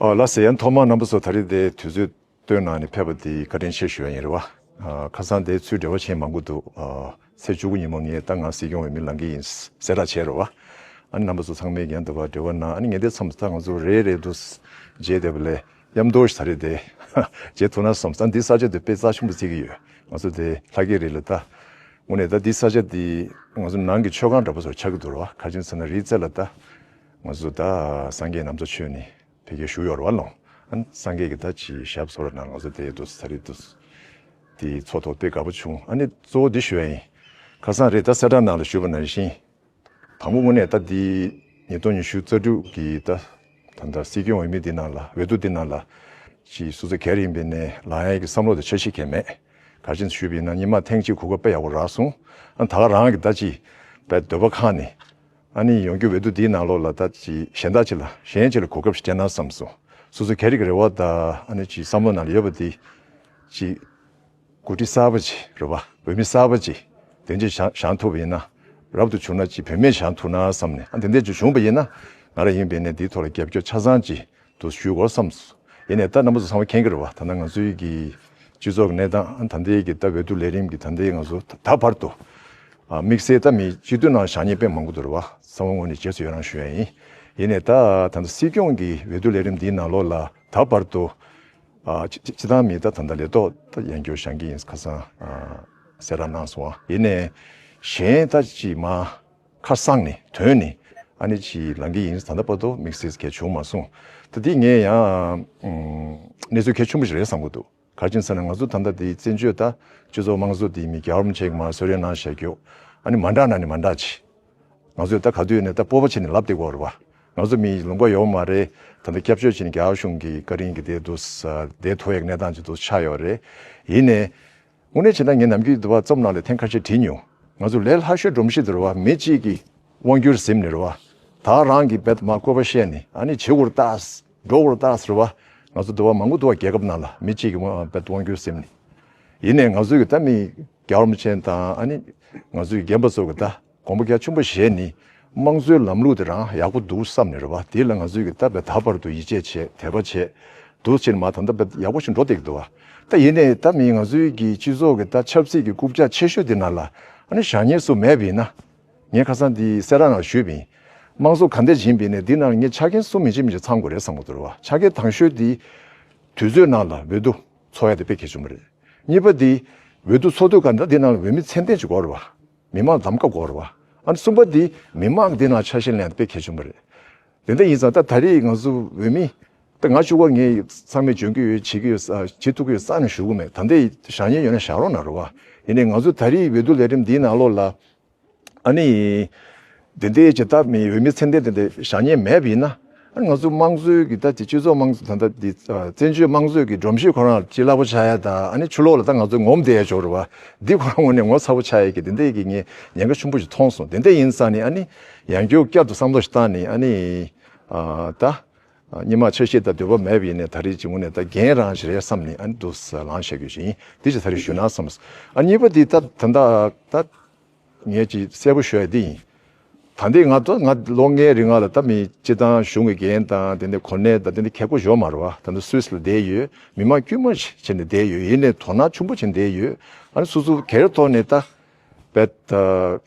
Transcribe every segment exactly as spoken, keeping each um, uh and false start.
ཨ་ལགས་སེ། ཡང་ཐོག་མར་རྣམ་པ་ཚོ་ད་རེས་དེ་དུས་ཚོད་བཏོན་གནང་ནས་ཕེབས་པ་དེ་བཀའ་དྲིན་ཆེ་ཞུ་ཡ་ཡིན་རེད་བ། ཨ་ཁ་སང་དེ་ཚུར་འབྲེལ་བ་བྱས་མ་དགོས་འདུག་ཨ་ཚེས་བཅུ་དགུ་ཉིན་མོ་ངས་ད་ང་སྲིད་སྐྱོང་འོས་མི་ལངས་ཀྱི་ཡིན་གསལ་བསྒྲགས་བྱས་རེད་བ། ཨ་ནི་རྣམ་པ་ཚོ་ཚང་མས་ཀྱང་འདི་བ་འབྲེལ་བ་གནང་། ཨ་ནི་ངས་དེ་མཚམས་སུ་ད་ང་ཚོ་རེ་རེ་འདུག་མཇལ་བསྡད་པ་ལས་མཉམ་དུ་ཞིག་ད་རེས་དེ་མཇལ་ཐུབ་ན་བསམ། ཨ་འདི་ས་ཆ་དེ་དཔེ་རྩ་ཆེན་པོ་བརྩི་གི་ཡོད། ང་ཚོ་དེ་ལྷ་སྐལ་རི་ལ་ད་དངོས་གནས་ད་འདི་ས་ཆ་དེ་ང་ཚོ་ནང་གི་མཆོད་ཁང་འདྲ་པོ་ཚོར་ཆགས་ཀྱི་འདུག་རེད་བ། ག་རེ་ཟེར་ན་རི་རྩེ་ལ་ད་ང་ཚོ་ད་སངས་རྒྱས་ནམ་མཚོ་མཆོད་ནི་ཕ་གིར་བཞུགས་ཡོད་རེད་བ་ལོང་། ཨ་ནི་སངས་རྒྱས་ཀྱི་ད་ཅིག་ཞབས་སོར་ནང་ང་ཚོ་དེ་དུས་ད་རེས་དུས་དེ་ཚོགས་ཐོག་དཔེ་དགའ་པོ་བྱུང་། ཨ་ནི་གཙོ་བོ་འདི་ཞུ་ཡ་ཡིན། ཁ་སང་རེད་ད་གསལ་བསྒྲགས་ནང་ལ་ཞུས་པ་ནང་བཞིན། དང་པོ་དངོས་གནས་ད་འདི་ཉིས་སྟོང་ཉི་ཤུ་རྩ་དྲུག་གི་ད་ད་ལྟ་སྲིད་སྐྱོང་འོས་མི་འདི་ནང་ལ་འོས་བསྡུ་འདི་ནང་ལ་ཅིག་སོ་སོ་སྒེར་ཡིན་པའི་ནས་ལངས་ཡ་གི་བསམ་བློ་དང་འཆར་གཞི་གང་ཡང་མེད། ག་རེ་བྱས་ནས་ཞུས་པ་ཡིན་ན་སྔོན་མ་ཐེངས་གཅིག་གོ་སྐབས་དཔེ་ཡག་པོ་རག་སོང་། ཨ་ད་ག་རང་གི་ད་ཅིག་དཔེ་འདོད་པ་ཁེངས་ནས། ཨ་ནི་ཡོང་རྒྱུ་འོས་བསྡུ་འདིའི་ནང་ལོགས་ལ་ད་ཅིག་གཞན་དག་ཅིག་ལ་གཞན་ཅིག་ལ་གོ་སྐབས་ཤིག་སྤྲད་ན་བསམ་སོང་། སོ་སོ་སྒེར་གྱི་རེ་བ་དང་ཨ་ནི་ཅིག་བསམ་བློ་ནང་ལ་ཡོད་པ་འདི་ཅིག་འགོ་ཁྲིད་གསར་པ་ཅིག་རེད་བ། འོས་མི་གསར་པ་ཅིག་དེ་འདྲ་བཞེངས་བཞེངས་ཐུབ་པ་ཡིན་ན། རབ་ཏུ་བྱུང་ན་ཅིག་བུད་མེད་བཞེངས་ཐུབ་ན་བསམ་ནས། ཨ་དེ་འདྲ་ཅིག་བྱུང་པ་ཡིན་ན་ང་རང་ཡིན་པའི་ནས་འདིའི་ཐོག་ལ་རྒྱབ་སྐྱོར་ཆ་ཚང་ཅིག་འདུག་ཞུ་དགོས་བསམ་སོང་། ཡིན་ནའི་ད་རྣམ་པ་ཚོ་ཚང་མ་མཁྱེན་གྱི་རེད་བ། ད་ལྟ་ང་ཚོའི་གི་སྤྱི་ཚོགས་ཀྱི་གནས་སྟངས་ད་ལྟའི་གི་ད་འོས་བསྡུ་ལས་རིམ་གྱི་ད་ལྟའི་ང་ཚོ་ད་ད་བར་དུ་ཨ་དམིགས་བསལ་ད་མི་སྤྱི་འཐུས་ནང་བཞེངས་མཁན་དཔེ་མང་པོ་འདུག་རེད་བ། ཚང་མ་ངོས་ནས་རྗེས་སུ་ཡི་རང་ཞུ་ཡ་ཡིན། ཡིན་ནའི་ད་ད་ལྟ་སྲིད་སྐྱོང་གི་འོས་བསྡུ་ལས་རིམ་འདིའི་ནང་ལོགས་ལ་ད་བར་དུ་ཨ་སྤྱི་སྤྱི་བཏང་མི་ད་ད་ལྟ་ལས་ཐོག་ད་ཡང་བསྐྱར་བཞེངས་ཀྱི་ཡིན་ཁ་སང་ཨ་གསལ་བསྒྲགས་གནང་སོང་བ། ཡིན་ནའི་གཞན་ད་ཅིག་མ་ཁ་གསང་ནས་དོན་ནས་ཨ་ནི་ཅིག་ལངས་ཀྱི་ཡིན། ད་ལྟ་བར་དུ་དམིགས་བསལ་གང་ཡང་བྱུང་མ་སོང་། ད་འདི་ངས་ཡང་ཨུམ་གནས་ཚུལ་གལ་ཆེན་པོ་ཞིག་རེད་བསམ་གྱི་འདུག་ག་རེ་བྱས་ཟེར་ན་ང་ཚོ་ད་ལྟ་འདི་བཙན་བྱོལ་ད་སྤྱི་ཚོགས་དམངས་གཙོ་འདི་མི་རྒྱལ་བ་རིན་པོ་ཆེ་གིས་མར་གསོལ་རས་གནང་བཞག་རྒྱུ། ཨ་ནི་མ་འདྲ་ན་ནི་མ་འདྲ་ཅིག་ང་ཚོས་ད་ག་དུས་ནས་ད་སྤོབས་པ་བྱས་ནས་ལབ་བསྡད་ཀྱི་ཡོད་རེད་བ། ང་ཚོ་མི་ལུང་པ་ཡོད་མ་རེད། ད་ལྟ་སྐྱབས་བཅོལ་བྱས་ནས་རྒྱ་གཞུང་གི་བཀའ་དྲིན་གྱིས་བསྡད་འདུག་བསྡད་ཐུབ་ཡག་གནས་སྟངས་ཅིག་འདུག་ཆགས་ཡོད་རེད། ཡིན་ནའི་དངོས་གནས་བྱས་ན་ངས་ནམ་རྒྱུན་འདི་བ་རྩོམ་ནང་ལ་ཐེངས་ཁ་ཤས་བྲིས་མྱོང་། ང་ཚོ་ལས་སླ་ཤོས་སྒྲོམ་གཞི་འདི་རེད་བ། མི་གཅིག་གིས་དབང་སྒྱུར་ཟིན་ནས་རེད་བ། ད་རང་གིས་བེད་མ་བསྐོས་པ་བཤད་ནས་ཨ་ནི་བྱེད་དགོས་རེད་ད། འགྲོ་དགོས་རེད་ད་ཟེར་བ། ང་ཚོ་འདི་བ་མང་པོ་འདུག་བ། རྒྱལ་ཁབ་ནང་ལ་མི་གཅིག་གིས་དབང་བེད་དབང་སྒྱུར་ཟིན་ནས། ཡིན་ནའི་ང་ཚོའི་གི་ད་མི་རྒྱལ་བ་རིན་པོ་ཆེ་དང་ཨ་ནི་ང་ཚོའི་རྒན་པ་ཚོ་གི་ད་དགོངས་པ་རྒྱ་ཆེན་པོ་བཞེས་ནི་དམངས་གཙོའི་ལམ་ལུགས་དེ་རང་ཡག་པོ་འདུག་བསམ་ནས་རེད་བ། དེ་ལ་ང་ཚོའི་གི་ད་བེད་ད་བར་དུ་ཡིད་ཆེས་བྱས་དད་པ་བྱས་འདུག་བྱས་ནས་མ་ད་ལྟ་བེད་ཡག་པོ་ཞིག་འགྲོ་བསྡད་ཀྱི་འདུག་བ། ད་ཡིན་ནའི་ད་མི་ང་ཚོའི་གི་སྤྱི་ཚོགས་གི་ད་ཆབ་སྲིད་ཀྱི་རྐུབ་བཀྱག་ཆེ་ཤོས་དེ་ནང་ལ་ཨ་ནི་བཞེངས་མཁན་སུ་མེད་པ་ཡིན་ན། ངས་ཁ་སང་འདི་གསལ་བསྒྲགས་ནང་ཞུས་པ་ཡིན། དམངས་གཙོ་ག་འདྲ་ཡིན་པ་ཡིན་ནའི་འདི་ནང་ངས་ཆ་རྐྱེན་གསུམ་མི་གཅིག་མི་གཅིག་ཚང་དགོས་རེད་བསམ་གྱི་འདུག་རེད་བ། ཆ་རྐྱེན་དང་ཤོས་འདི་དུས་ཚོད་ནང་ལ་འོས་བསྡུ་ཚོགས་ཡ་དེ་དཔེ་གལ་ཆེན་པོ་རེད། གཉིས་པ་འདི་འོས་བསྡུ་ཚོགས་དུས་ག་འདྲ་འདི་ནང་ལ་འོས་མི་ཚད་ལྡན་ཅིག་དགོས་རེད་བ། མི་མང་གདམ་ག་དགོས་རེད་བ། ཨ་ནི་གསུམ་པ་འདི་མི་མང་འདི་ནང་ཆ་ཤས་ལེན་ཡ་དེ་དཔེ་གལ་ཆེན་པོ་རེད། དེ་འདྲ་ཡིན་ཙང་ད་ད་རེས་ང་ཚོ་འོས་མི་ད་ང་གཅིག་པོ་ངས་ཚང་མས་འཇོན་གྱི་ཡོད་བྱེད་ཀྱི་ཡོད་ས་བྱེད་ཐུབ་ཀྱི་ཡོད་བསམ་ནས་ཞུ་གི་མེད། ད་ལྟའི་བཞེངས་མཁན་ཡོད་ན་བཞེངས་རོགས་གནང་རོགས་བ། ཡིན་ནའི་ང་ཚོ་ད་རེས་འོས་བསྡུ་ལས་རིམ་འདིའི་ནང་ལོགས་ལ་ཨ་ནི་དེ་འདྲའི་ཅིག་ད་མི་འོས་མི་ཚད་ལྡན་དེ་འདྲ་བཞེངས་མཁན་མེད་པ་ཡིན་ན། ཨ་ནི་ང་ཚོ་དམངས་གཙོའི་གི་ད་དེ་སྤྱི་ཚོགས་དམངས་གཙོ་ད་ད་དེ་བཙན་བྱོལ་དམངས་གཙོའི་གི་སྒྲོམ་གཞི་ཁོ་རང་ལ་ཅིག་རླབས་པོ་ཆགས་ཡ་ད་ཨ་ནི་ཕྱི་ལོགས་ལ་ད་ང་ཚོ་ངོམ་བསྡད་ཡ་ཅིག་ཡོད་རེད་བ། འདི་ཁོ་རང་ངོས་ནས་ངོ་ཚ་པོ་ཆགས་ཡ་གི་དེ་འདྲའི་གི་ངས་ཉེན་ཁ་ཆེན་པོ་ཞིག་མཐོང་སོང་། དེ་འདྲ་ཡིན་ཙང་ནི་ཨ་ནི་ཡང་བསྐྱར་བསྐྱར་དུ་བསམ་བློ་ཞིག་བཏང་ནས་ཨ་ནི་ཨ་ད། སྔོན་མ་འཆར་གཞི་དང་འདོད་པ་མེད་པ་ཡིན་ནའི་ད་རེས་ཀྱི་ངོས་ནས་ད་འགན་རང་ཞིག་རེད་བསམ་ནས་ཨ་ནི་འདུག་སེ་ལངས་བཞག་རྒྱུ་ཞིག་ཡིན། འདི་ཞིག་ད་རེས་ཞུས་ན་བསམ། ཨ་གཉིས་པ་འདི་ད་ད་ད་ད་ངས་ཅིག་གསལ་པོ་ཞུ་ཡ་འདི་ཡིན། ད་འདི་ང་ད་ང་ལོ་ལྔའི་རིང་ལ་ད་མི་སྤྱི་བཏང་གཞུང་གི་འགན་དང་དེ་འདྲ་གོ་གནས་དང་དེ་འདྲ་ཁེ་པོ་ཞོ་མ་རེད་བ། ད་འདི་སུད་སི་ལ་བསྡད་ཡོད། མི་མང་དཀྱུས་མ་ཞིག་བྱས་ནས་བསྡད་ཡོད། ཡིན་ནའི་དོ་སྣང་ཆེན་པོ་བྱས་ནས་བསྡད་ཡོད། ཨ་ནི་སོ་སོ་སྒེར་ཐོག་ནས་ད་བེད་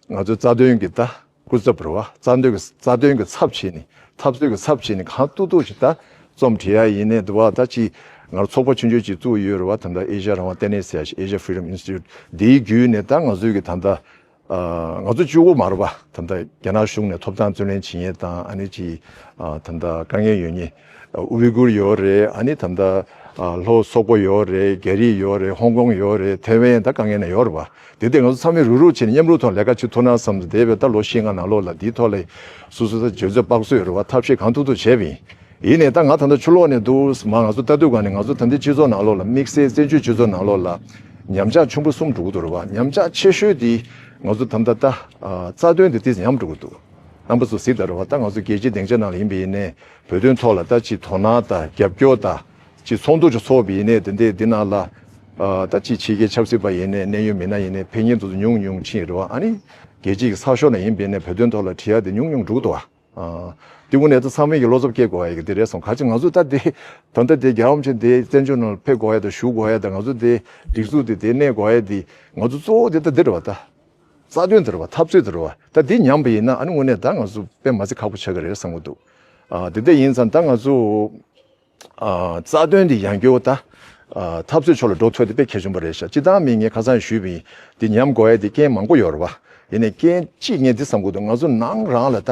ང་ཚོའི་རྩ་དོན་གྱི་ད། སྐུ་ཚབ་རེད་བ། རྩ་དོན་གྱི་རྩ་དོན་གྱི་ཚབ་བྱས་ནས་འཐབ་རྩོད་ཀྱི་ཚབ་བྱས་ནས་གང་ཐུབ་ཐུབ་ཅིག་ད་རྩོམ་བྲིས་ཡ་ཡིན་ནའི་འདུག་བ། ད་ཅིག་ང་རང་ཚོགས་པ་ཆུང་ཆུང་ཅིག་བཙུགས་ཡོད་རེད་བ། ད་ལྟ་ཨེ་ཤ་ཡ་རང་དབང་ལྟེ་གནས་ཟེར་ཡ་ཞིག Asia Freedom Institute འདིའི་བརྒྱུད་ནས་ད་ང་ཚོའི་གི་ད་ལྟ་ང་ཚོ་གཅིག་པོ་མ་རེད་བ། ད་ལྟ་རྒྱ་ནག་གཞུང་ནས་ཐོབ་ཐང་རྩོད་ལེན་བྱེད་མཁན་དང་ཨ་ནི་ཅིག་ད་ལྟ་དཀའ་ངལ་ཡོད་མཁན་ཨུ་གུར་ཡོད་རེད། ཨ་ནི་ད་ལྟ་ལྷོ་སོག་པོ་ཡོད་རེད། རྒྱ་རིགས་ཡོད་རེད། ཧོང་ཀོང་ཡོད་རེད། ཐེ་ཝན་ད་དཀའ་ངལ་ནང་ཡོད་རེད་བ། དེ་དེ་ང་ཚོ་ཚང་མས་རུག་རུག་བྱས་ནས་མཉམ་རུབ་ཐོག་ལས་ཀ་བྱེད་ཐུབ་ན་བསམ་སྟེ་འདས་པའི་ད་ལོ་བཞི་ལྔ་ནང་ལོགས་ལ་འདིའི་ཐོག་ལ་སོ་སོ་ད་འཇོན་ཚོད་དཔག་ཚོད་ཡོད་རེད་བ། ཐབས་ཤེས་གང་ཐུབ་ཐུབ་བྱས་པ་ཡིན། ཡིན་ནའི་ད་ང་ད་ལྟ་ཕྱི་ལོགས་ནས་འདུག་མ་ང་ཚོ་ལྟ་དུས་ག་ནས་ང་ཚོ་ད་ལྟའི་སྤྱི་ཚོགས་ནང་ལོགས་ལ་དམིགས་བསལ་བཙན་བྱོལ་སྤྱི་ཚོགས་ནང་ལོགས་ལ་ཉམས་ཆག་ཆེན་པོ་གསུམ་འགྲོ་གི་འདུག་རེད་བ། ཉམས་ཆག་ཆེ་ཤོས་དེ་ང་ཚོ་ད་ལྟ་ད་རྩ་དོན་དེ་ཏིས་ཉམས་འགྲོ་གི་འདུག་རྣམ་པ་ཚོ་གཟིགས་དང་རེད་བ། ད་ང་ཚོ་རྒྱལ་སྤྱིའི་སྡིངས་ཆ་ནང་ལ་ཡིན་པ་ཡིན་ནའི་བོད་དོན་ཐོག་ལ་ད་ཅིག་དོ་སྣང་དང་རྒྱབ་སྐྱོར་དང་ཅིག་ཚོགས་འདུ་ཅིག་ཚོགས་པ་ཡིན་ནའི་དེ་འདྲའི་འདི་ནང་ལ་ཨ་ད་ཅིག་ཕྱི་རྒྱལ་ཆབ་སྲིད་པ་ཡིན་ནའི་གནད་ཡོད་མི་སྣ་ཡིན་ནའི་ཕེབས་མཁན་དེ་ཚོ་ཉུང་ཉུང་ཕྱིན་རེད་བ། ཨ་ནི་རྒྱལ་སྤྱིའི་གི་གསར་ཤོག་ནང་ཡིན་པ་ཡིན་ནའི་བོད་དོན་ཐོག་ལ་བྲིས་ཡ་དེ་ཉུང་ཉུང་འགྲོ་གི་འདུག་བ། ཨ་ དེ་དངོས་གནས་ད་ཚང་མས་ཀྱི་བློ་འཚབ་སྐྱེ་དགོས་ཡ་གི་དེ་རེད་སོང་། ག་ཅི་ང་ཚོ་ད་དེ་ད་ལྟ་དེ་རྒྱལ་བ་རིན་པོ་ཆེ་དེ་བཙན་བྱོལ་ནང་ལ་ཕེབས་དགོས་ཡ་དང་བཞུགས་དགོས་ཡ་དང་ང་ཚོ་དེ་སྒྲིག་འཛུགས་དེ་དེ་གནས་དགོས་ཡ་དེ་ང་ཚོ་གཙོ་བོ་དེ་ད་འདི་རེད་བ། ད་རྩ་དོན་དེ་རེད་བ། འཐབ་རྩོད་དེ་རེད་བ། ད་དེ་ཉམས་པ་ཡིན་ན་ཨ་ནི་དངོས་གནས་ད་ང་ཚོ་དཔེ་མ་སྲིད་ཁག་པོ་ཆགས་ཀྱི་རེད་བསམ་གྱི་འདུག་ཨ་དེ་འདྲ་ཡིན་ཙང་ད་ང་ཚོ་ཨ་རྩ་དོན་དེ་ཡང་བསྐྱར་ད་ཨ་འཐབ་རྩོད་ཕྱོགས་ལ་འགྲོ་ཐུབ་དེ་དཔེ་གལ་ཆེན་པོ་རེད་ཤག་སྤྱིར་བཏང་མི་ངས་ཁ་སང་ཞུས་པ་ཡིན། དེ་ཉམས་དགོས་ཡ་དེ་རྐྱེན་མང་པོ་ཡོད་རེད་བ། ཡིན་ནའི་རྐྱེན་གཅིག་ངས་འདི་བསམ་གྱི་འདུག་ང་ཚོ་ནང་རང་ལ་ད་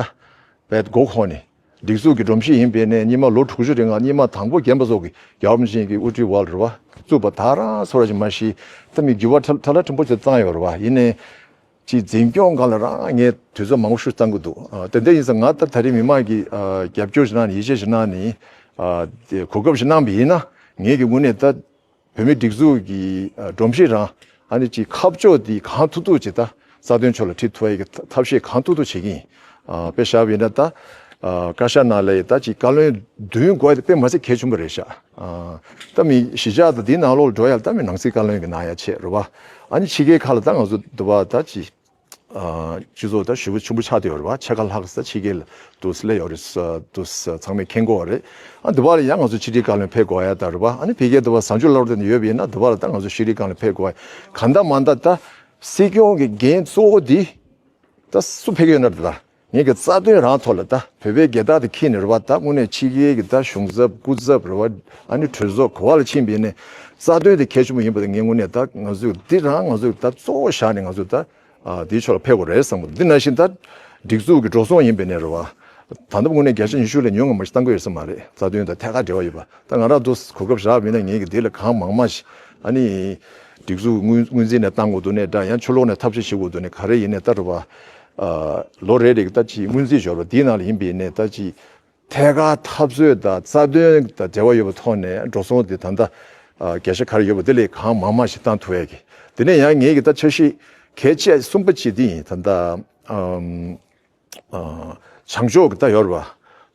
བེད་མགོ་འཁོར་ནས། སྒྲིག་འཛུགས་ཀྱི་སྒྲོམ་གཞི་ཡིན་པས་ནས་སྔོན་མ་ལོ་དྲུག་ཅུ་རིང་ང་སྔོན་མ་དང་པོ་རྒན་པ་ཚོ་གི་རྒྱལ་བ་རིན་པོ་ཆེ་གི་དབུ་ཁྲིད་འོག་ལ་རེད་བ། བཙུགས་པ་ད་རང་སོ་ར་ཞིག་མ་གཞི་ད་མི་འགྱུར་བ་ཁྲ་ཁྲ་ལ་ཕྲན་བུ་ཞིག་བཏང་ཡོད་རེད་བ། ཡིན་ནའི་ཅིག་འཛིན་སྐྱོང་སྒང་ལ་རང་ངས་དུས་ཚོད་མང་པོ་ཤུགས་བཏང་གི་འདུག་ཨ་དེ་འདྲ་ཡིན་ཙང་ང་ད་ད་རེས་མི་མང་གི་ཨ་རྒྱབ་སྐྱོར་ཞིག་གནང་ནས་ཡིད་ཆེས་ཞིག་གནང་ནས་ཨ་དེ་གོ་སྐབས་ཤིག་གནང་བ་ཡིན་ན་ངས་ཀྱི་དངོས་གནས་ད། བོད་མིའི་སྒྲིག་འཛུགས་ཀྱི་ཨ་སྒྲོམ་གཞི་རང་ཨ་ནི་ཅིག་ཁ་ཕྱོགས་འདི་གང་ཐུབ་ཐུབ་ཅིག་ད་རྩ་དོན་ཕྱོགས་ལ་ཁྲིད་ཐུབ་ཡ་གི་ཐབས་ཤེས་གང་ཐུབ་ཐུབ་བྱེད་ཀྱི་ཡིན། ཨ་དཔེ་བཞག་པ་ཡིན་ན་ད་ཨ་བཀའ་ཤག་ནང་ལ་ད་ཅིག་བཀའ་བློན་བདུན་དགོས་ཡ་དེ་དཔེ་མ་སྲིད་གལ་ཆེན་པོ་རེད་ཤག་ཨ་ད་མི་གཞིས་ཆགས་དང་འདིའི་ནང་ལོགས་ལ་འགྲོ་ཡ་ལ་ད་མི་ནང་སྲིད་བཀའ་བློན་གྱི་གནང་ཡ་བྱས་རེད་བ། ཨ་ནི་ཕྱི་རྒྱལ་ཁག་ལ་ད་ང་ཚོ་འདི་བ་ད་ཅིག་ཨ་སྤྱི་ཚོགས་ད་ཞེ་པོ་ཆེན་པོ་ཆགས་བསྡད་ཡོད་རེད་བ། ཕྱེད་ཀ་ལྷག་ས་ཕྱི་རྒྱལ་དུ་སླེབས་ཡོད་རེད་ས་དུ་ས་ཚང་མས་མཁྱེན་གྱི་ཡོད་རེད། ཨ་འདི་བར་ཡང་ང་ཚོ་ཕྱི་དྲིལ་བཀའ་བློན་ཕེབས་དགོས་ཡ་ད་རེད་བ། ཨ་ནི་ཕ་གིར་འདི་བར་གཟའ་མཇུག་ལབ་རེད་ཡོད་པ་ཡིན་ན་འདི་བར་ད་ང་ཚོ་ཕྱི་དྲིལ་བཀའ་བློན་ཕེབས་དགོས་ཡ་གང་ལྟར་མ་ལྟར་ད་སྲིད་སྐྱོང་གི་འགན་གཙོ་བོ་འདི་ད་སུ་ཕེབས་ཀྱི་ཡོད་ན་རེད་ད། ངེད་ཀྱི་རྩ་དོན་རང་ཐོག་ལ་ད་བོད་པའི་རྒྱལ་དར་དེ་འཁྱེར་ནས་རེད་བ། ད་དངོས་གནས་ཕྱི་རྒྱལ་གྱི་ད་གཞུང་ཚབ་སྐུ་ཚབ་རེད་བ། ཨ་ནི་གྲོས་ཚོགས་ག་བ་ལ་ཕྱིན་པ་ཡིན་ནའི་རྩ་དོན་དེ་གལ་ཆེན་པོ་ཡིན་པ་དེ་ངས་དངོས་གནས་ད་ང་ཚོས་འདི་རང་ང་ཚོས་ད་གཙོ་བོ་བཞག་ནས་ང་ཚོས་ད། ཨ་དེའི་ཕྱོགས་ལ་ཕེབས་དགོས་རེད་བསམ་གྱི་འདུག་འདི་ནང་བཞིན་ད་སྒྲིག་འཛུགས་ཀྱི་འགྲོ་སོང་ཡིན་པས་ནས་རེད་བ། ད་ལྟ་དངོས་གནས་བརྒྱ་ཆ་ཉི་ཤུ་ལས་ཉུང་ངམ་ཞིག་བཏང་གི་ཡོད་ས་མ་རེད། རྩ་དོན་དང་ཐད་ཀར་འབྲེལ་བ་ཡོད་པ། ད་ང་རང་ཚོ་གོ་སྐབས་རག་མིན་ན་ངེད་ཀྱི་འདི་ལས་གང་མང་མང་ཞིག་ཨ་ནི་སྒྲིག་འཛུགས་སྔོན་སྔོན་རྩིས་ནས་བཏང་དགོས་འདུག་ནས་འདྲ། ཡང་ཕྱི་ལོགས་ནས་ཐབས་ཤེས་བྱེད་དགོས་འདུག་ནས་ག་རེ་ཡིན་ནས་ད་རེད་བ། ཨ་ལོ་རེ་རེ་གི་ད་ཅིག་སྔོན་རྩིས་འབྱོར་བ་འདིའི་ནང་ལ་ཡིན་པས་ནས་ད་ཅིག་ཐད་ཀར་འཐབ་རྩོད་དང་རྩ་དོན་དང་འབྲེལ་བ་ཡོད་པའི་ཐོག་ནས་འགྲོ་སོང་དེ་ད་ལྟ་ཨ་བརྒྱ་ཆ་ག་རེ་ཡོད་པ་དེ་ལས་གང་མང་མང་ཞིག་བཏང་ཐུབ་ཡས་ཀྱི། དེ་ནས་ཡང་ངེད་ཀྱི་ད་འཆར་གཞི་གལ་ཆེ་གསུམ་པ་གཅིག་དེ་ཡིན། ད་ལྟ་ཨམ་ཨ་བྱང་ཕྱོགས་ཀྱི་ད་ཡོད་རེད་བ།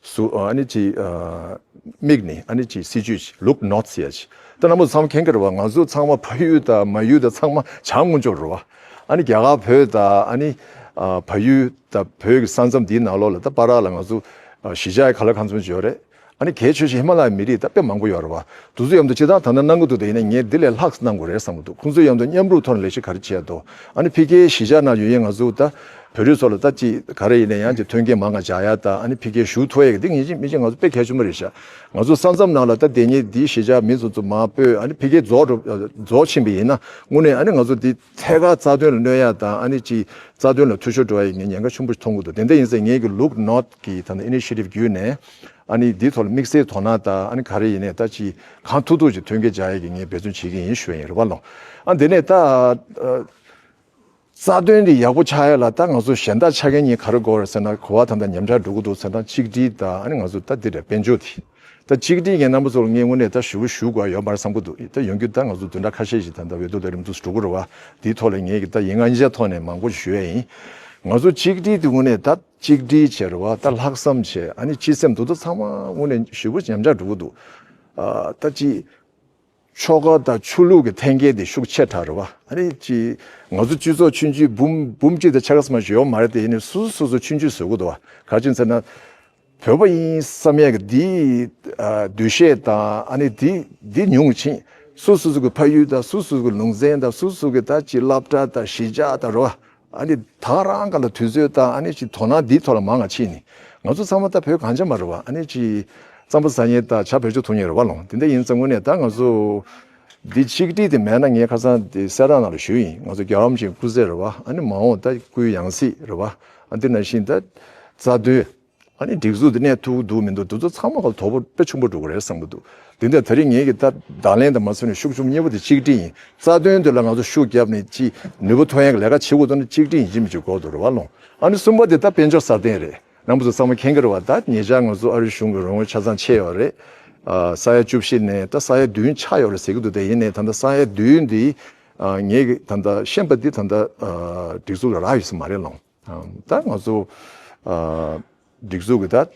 སུ་ཨ་ནི་ཅིག་ཨ་མིག་ནི་ཨ་ནི་ཅིག་སྲིད་ཇུས་ཅིག་look north ཟེར་ཡ་ཅིག་ད་རྣམ་པ་ཚང་མ་མཁྱེན་གྱི་རེད་བ། ང་ཚོ་ཚང་མ་ཕ་ཡུལ་དང་མ་ཡུལ་དང་ཚང་མ་བྱང་ངོས་ཕྱོགས་རེད་བ། ཨ་ནི་རྒྱ་གར་བོད་དང་ཨ་ནི་ཨ་བལ་ཡུལ་ད་བོད་ཀྱི་ས་མཚམས་འདིའི་ནང་ལོགས་ལ་ད་བར་ལ་ང་ཚོ་ཨ་གཞིས་ཆགས་ག་ལ་གང་འཚམ་ཅིག་ཡོད་རེད། ཨ་ནི་གལ་ཆེ་ཤོས་ཧི་མ་ལ་ཡའི་མི་རིགས་ད་དཔེ་མང་པོ་ཡོད་རེད་བ། དེ་ཚོ་མཉམ་དུ་སྤྱིར་བཏང་ད་ལྟ་གནང་གི་འདུག་དེ་ཡིན་ན་ངས་འདི་ལས་ལྷག་ཙམ་གནང་དགོས་རེད་བསམ་གི་འདུག་ཁོང་ཚོ་མཉམ་དུ་མཉམ་རུབ་ཐོག་ནས་ལས་གཞི་ག་རེ་བྱས་འདུག་ཨ་ནི་ཕ་གིའི་གཞིས་ཆགས་ནང་ཡོད་ཡས་ང་ཚོ་ད་བོད་རིགས་ཚོ་ལ་ད་ཅི་ག་རེ་ཡིན་ན་ཡང་ཅིག་མཐུན་རྐྱེན་མང་ང་སྦྱར་ཡ་ད་ཨ་ནི་ཕ་གིའི་ཞུགས་ཐུབ་ཡས་ཀྱི་འདི་ངེས་ཅན་མི་ཅན་ང་ཚོ་དཔེ་གལ་ཆེན་པོ་རེད་ཤག་ང་ཚོ་ས་མཚམས་ནང་ལ་ད་དེ་ཉིད་འདིའི་གཞིས་ཆགས་མི་ཚོ་ཚོ་མར་སྤོས་ཨ་ནི་ཕ་གིའི་རྫོགས་འགྲོ་རྫོགས་ཕྱིན་པ་ཡིན་ན་དངོས་གནས་ཨ་ནི་ང་ཚོ་འདི་ཐད་ཀར་རྩ་དོན་ལ་གནོད་ཡ་དང་ཨ་ནི་ཅིག་རྩ་དོན་ལ་འཐུས་ཤོར་འགྲོ་ཡ་ཡི་ངས་ཉེན་ཁ་ཆེན་པོ་མཐོང་གི་འདུག་དེ་འདྲ་ཡིན་ཙང་ངེད་ཀྱི་look north གི་ད་ནི་initiative བརྒྱུད་ནས་ཨ་ནི་འདིའི་ཐོག་ལ་དམིགས་བསལ་དོ་སྣང་དང་ཨ་ནི་ག་རེ་ཡིན་ནའི་ད་ཅིག་གང་ཐུབ་ཐུབ་ཅིག་མཐུན་རྐྱེན་སྦྱར་ཡ་གི་ངས་འབད་བརྩོན་བྱེད་ཀྱི་ཡིན་ཞུ་ཡ་ཡིན་རེད་བ་ལོ། ཨ་འདི་ནས་ད་ཨ་རྩ་དོན་འདི་ཡག་པོ་ཆགས་ཡ་ལ་ད་ང་ཚོ་གཞན་དག་ཆ་རྐྱེན་གཉིས་ག་རེ་དགོས་རེད་ཟེར་ན་གོ་བ་ད་ལྟ་ཉམས་ཆག་འགྲོ་གི་འདུག་ཟེར་ན་གཅིག་སྒྲིལ་དང་ཨ་ནི་ང་ཚོ་ད་འདི་འདྲ་དཔལ་འབྱོར་དེ། ད་གཅིག་སྒྲིལ་གྱི་རྣམ་པ་ཚོར་ངས་དངོས་གནས་ད་ཞུ་བ་ཞུ་དགོས་ཡོད་མ་རེད་བསམ་གྱི་འདུག་ད་ཡོང་རྒྱུ་ད་ང་ཚོ་བདུན་ཕྲག་ཁ་ཤས་ཤིག་ད་ལྟ་འོས་བསྡུ་ལས་རིམ་དུ་འགྲོ་གི་རེད་བ། དེའི་ཐོག་ལ་ངས་ཀྱི་ད་ཡིན་ང་ཉིད་ཆ་ཐོག་ནས་མང་པོ་ཞུ་ཡ་ཡིན། ང་ཚོ་གཅིག་སྒྲིལ་དེ་དངོས་གནས་ད་གཅིག་སྒྲིལ་བྱས་རེད་བ། ད་ལྷག་བསམ་བྱས་ཨ་ནི་སྤྱི་སེམས་འདུག་ད་ཚང་མ་དངོས་གནས་ཞུ་བ་ཉམས་ཆག་འགྲོ་གི་འདུག་ཨ་ད་ཅི་ཆོལ་ཁ་དང་ཆོས་ལུགས་ཀྱི་འཐེན་འཁྱེར་དེ་ཤུགས་ཆེ་དྲགས་རེད་བ། ཨ་ནི་ཅི་ང་ཚོ་སྤྱི་ཚོགས་ཆུང་ཆུང་འབུམ་འབུམ་གཅིག་དང་ཕྱེད་ཀ་ཙམ་ཞིག་ཡོད་མ་རེད་དེ་ཡིན་ནའི་སོ་སོ་སོ་སོ་ཆུང་ཆུང་བཟོ་གི་འདུག་བ། ག་ཅི་ཟེར་ན། བོད་པ་ཡིན་བསམ་ཡས་ཀྱི་འདི་ཨ་འདུ་ཤེས་དང་ཨ་ནི་འདི་འདི་ཉུང་ཕྱིན། སོ་སོ་སོ་གི་ཕ་ཡུལ་དང་སོ་སོ་སོ་གི་ལུང་ཚན་དང་སོ་སོ་གི་ད་ཅི་སློབ་གྲྭ་དང་གཞིས་ཆགས་དང་རོ། ཨ་ནི་ད་རང་ག་ལ་དུས་ཚོད་དང་ཨ་ནི་ཅི་དོ་སྣང་འདིའི་ཐོག་ལ་མང་ང་ཕྱིན་ནི། ང་ཚོ་ཚང་མ་ད་བོད་གངས་ཅན་མ་རེད་བ། ཨ་ནི་ཅི་རྩམ་པ་ཟ་མཁན་དང་ཇ་བེད་སྤྱོད་འཐུང་མཁན་རེད་བ་ལོང་། དེ་འདྲ་ཡིན་ཙང་དངོས་གནས་ད་ང་ཚོ་འདི་ཆིག་སྒྲིལ་དེ་མེད་ན་ངས་ཁ་སང་དེ་གསལ་བསྒྲགས་ནང་ལ་ཞུས་ཡིན། ང་ཚོ་རྒྱལ་བ་རིན་པོ་ཆེའི་སྐུ་ཚེ་རེད་བ། ཨ་ནི་མ་འོངས་ད་སྐུའི་ཡང་སྲིད་རེད་བ། ཨ་འདི་ནང་བཞིན་ད་རྩ་དོན། ཨ་ནི་སྒྲིག་འཛུགས་འདི་གནས་ཐུབ་འདུག་མི་འདུག་དེ་ཚོ་ཚང་མ་ག་ལ་དོ་ཕོག་དཔེ་ཆེན་པོ་འགྲོ་གི་རེད་བསམ་གི་འདུག་དེ་འདྲ་ད་རེས་ངེད་ཀྱི་ད་བརྡ་ལན་དང་མ་སོན་ནས་ཤུགས་ཆུང་གཉིས་པོ་དེ་གཅིག་སྒྲིལ་ཡིན། རྩ་དོན་དེ་ལ་ང་ཚོ་ཤུགས་བརྒྱབ་ནས་ཅི་ནུས་པ་ཐོན་ཡག་ལས་ཀ་བྱེད་དགོས་དོན་ནི་གཅིག་སྒྲིལ་ཡིན་གཅིག་མིན་གཅིག་དགོས་འདུག་རེད་བ་ལོང་། ཨ་ནི་གསུམ་པ་དེ་ད་དཔལ་འབྱོར་སྲ་བརྟན་རེད། རྣམ་པ་ཚོ་ཚང་མ་མཁྱེན་གི་རེད་བ། ད་ཉེ་ཆར་ང་ཚོ་ཨ་རི་གཞུང་གི་རོགས་དངུལ་ཆ་ཚང་ཆད་ཡོད་རེད། ཨ་ས་ཡ་བཅུ་བཞི་ནས་ད་ས་ཡ་བདུན་ཆགས་ཡོད་རེད་ཟེར་གི་འདུག་དེ་ཡིན་ནའི་ད་ལྟ་ས་ཡ་བདུན་འདི་ཨ་ངེད་ཀྱི་ད་ལྟ་ཤེས་པ་འདི་ད་ལྟ་ཨ་སྒྲིག་འཛུགས་ལ་རག་ཡོད་ས་མ་རེད་ལོང་། ཨ་ད་ང་ཚོ་ཨ་སྒྲིག་འཛུགས་ཀྱི་ད་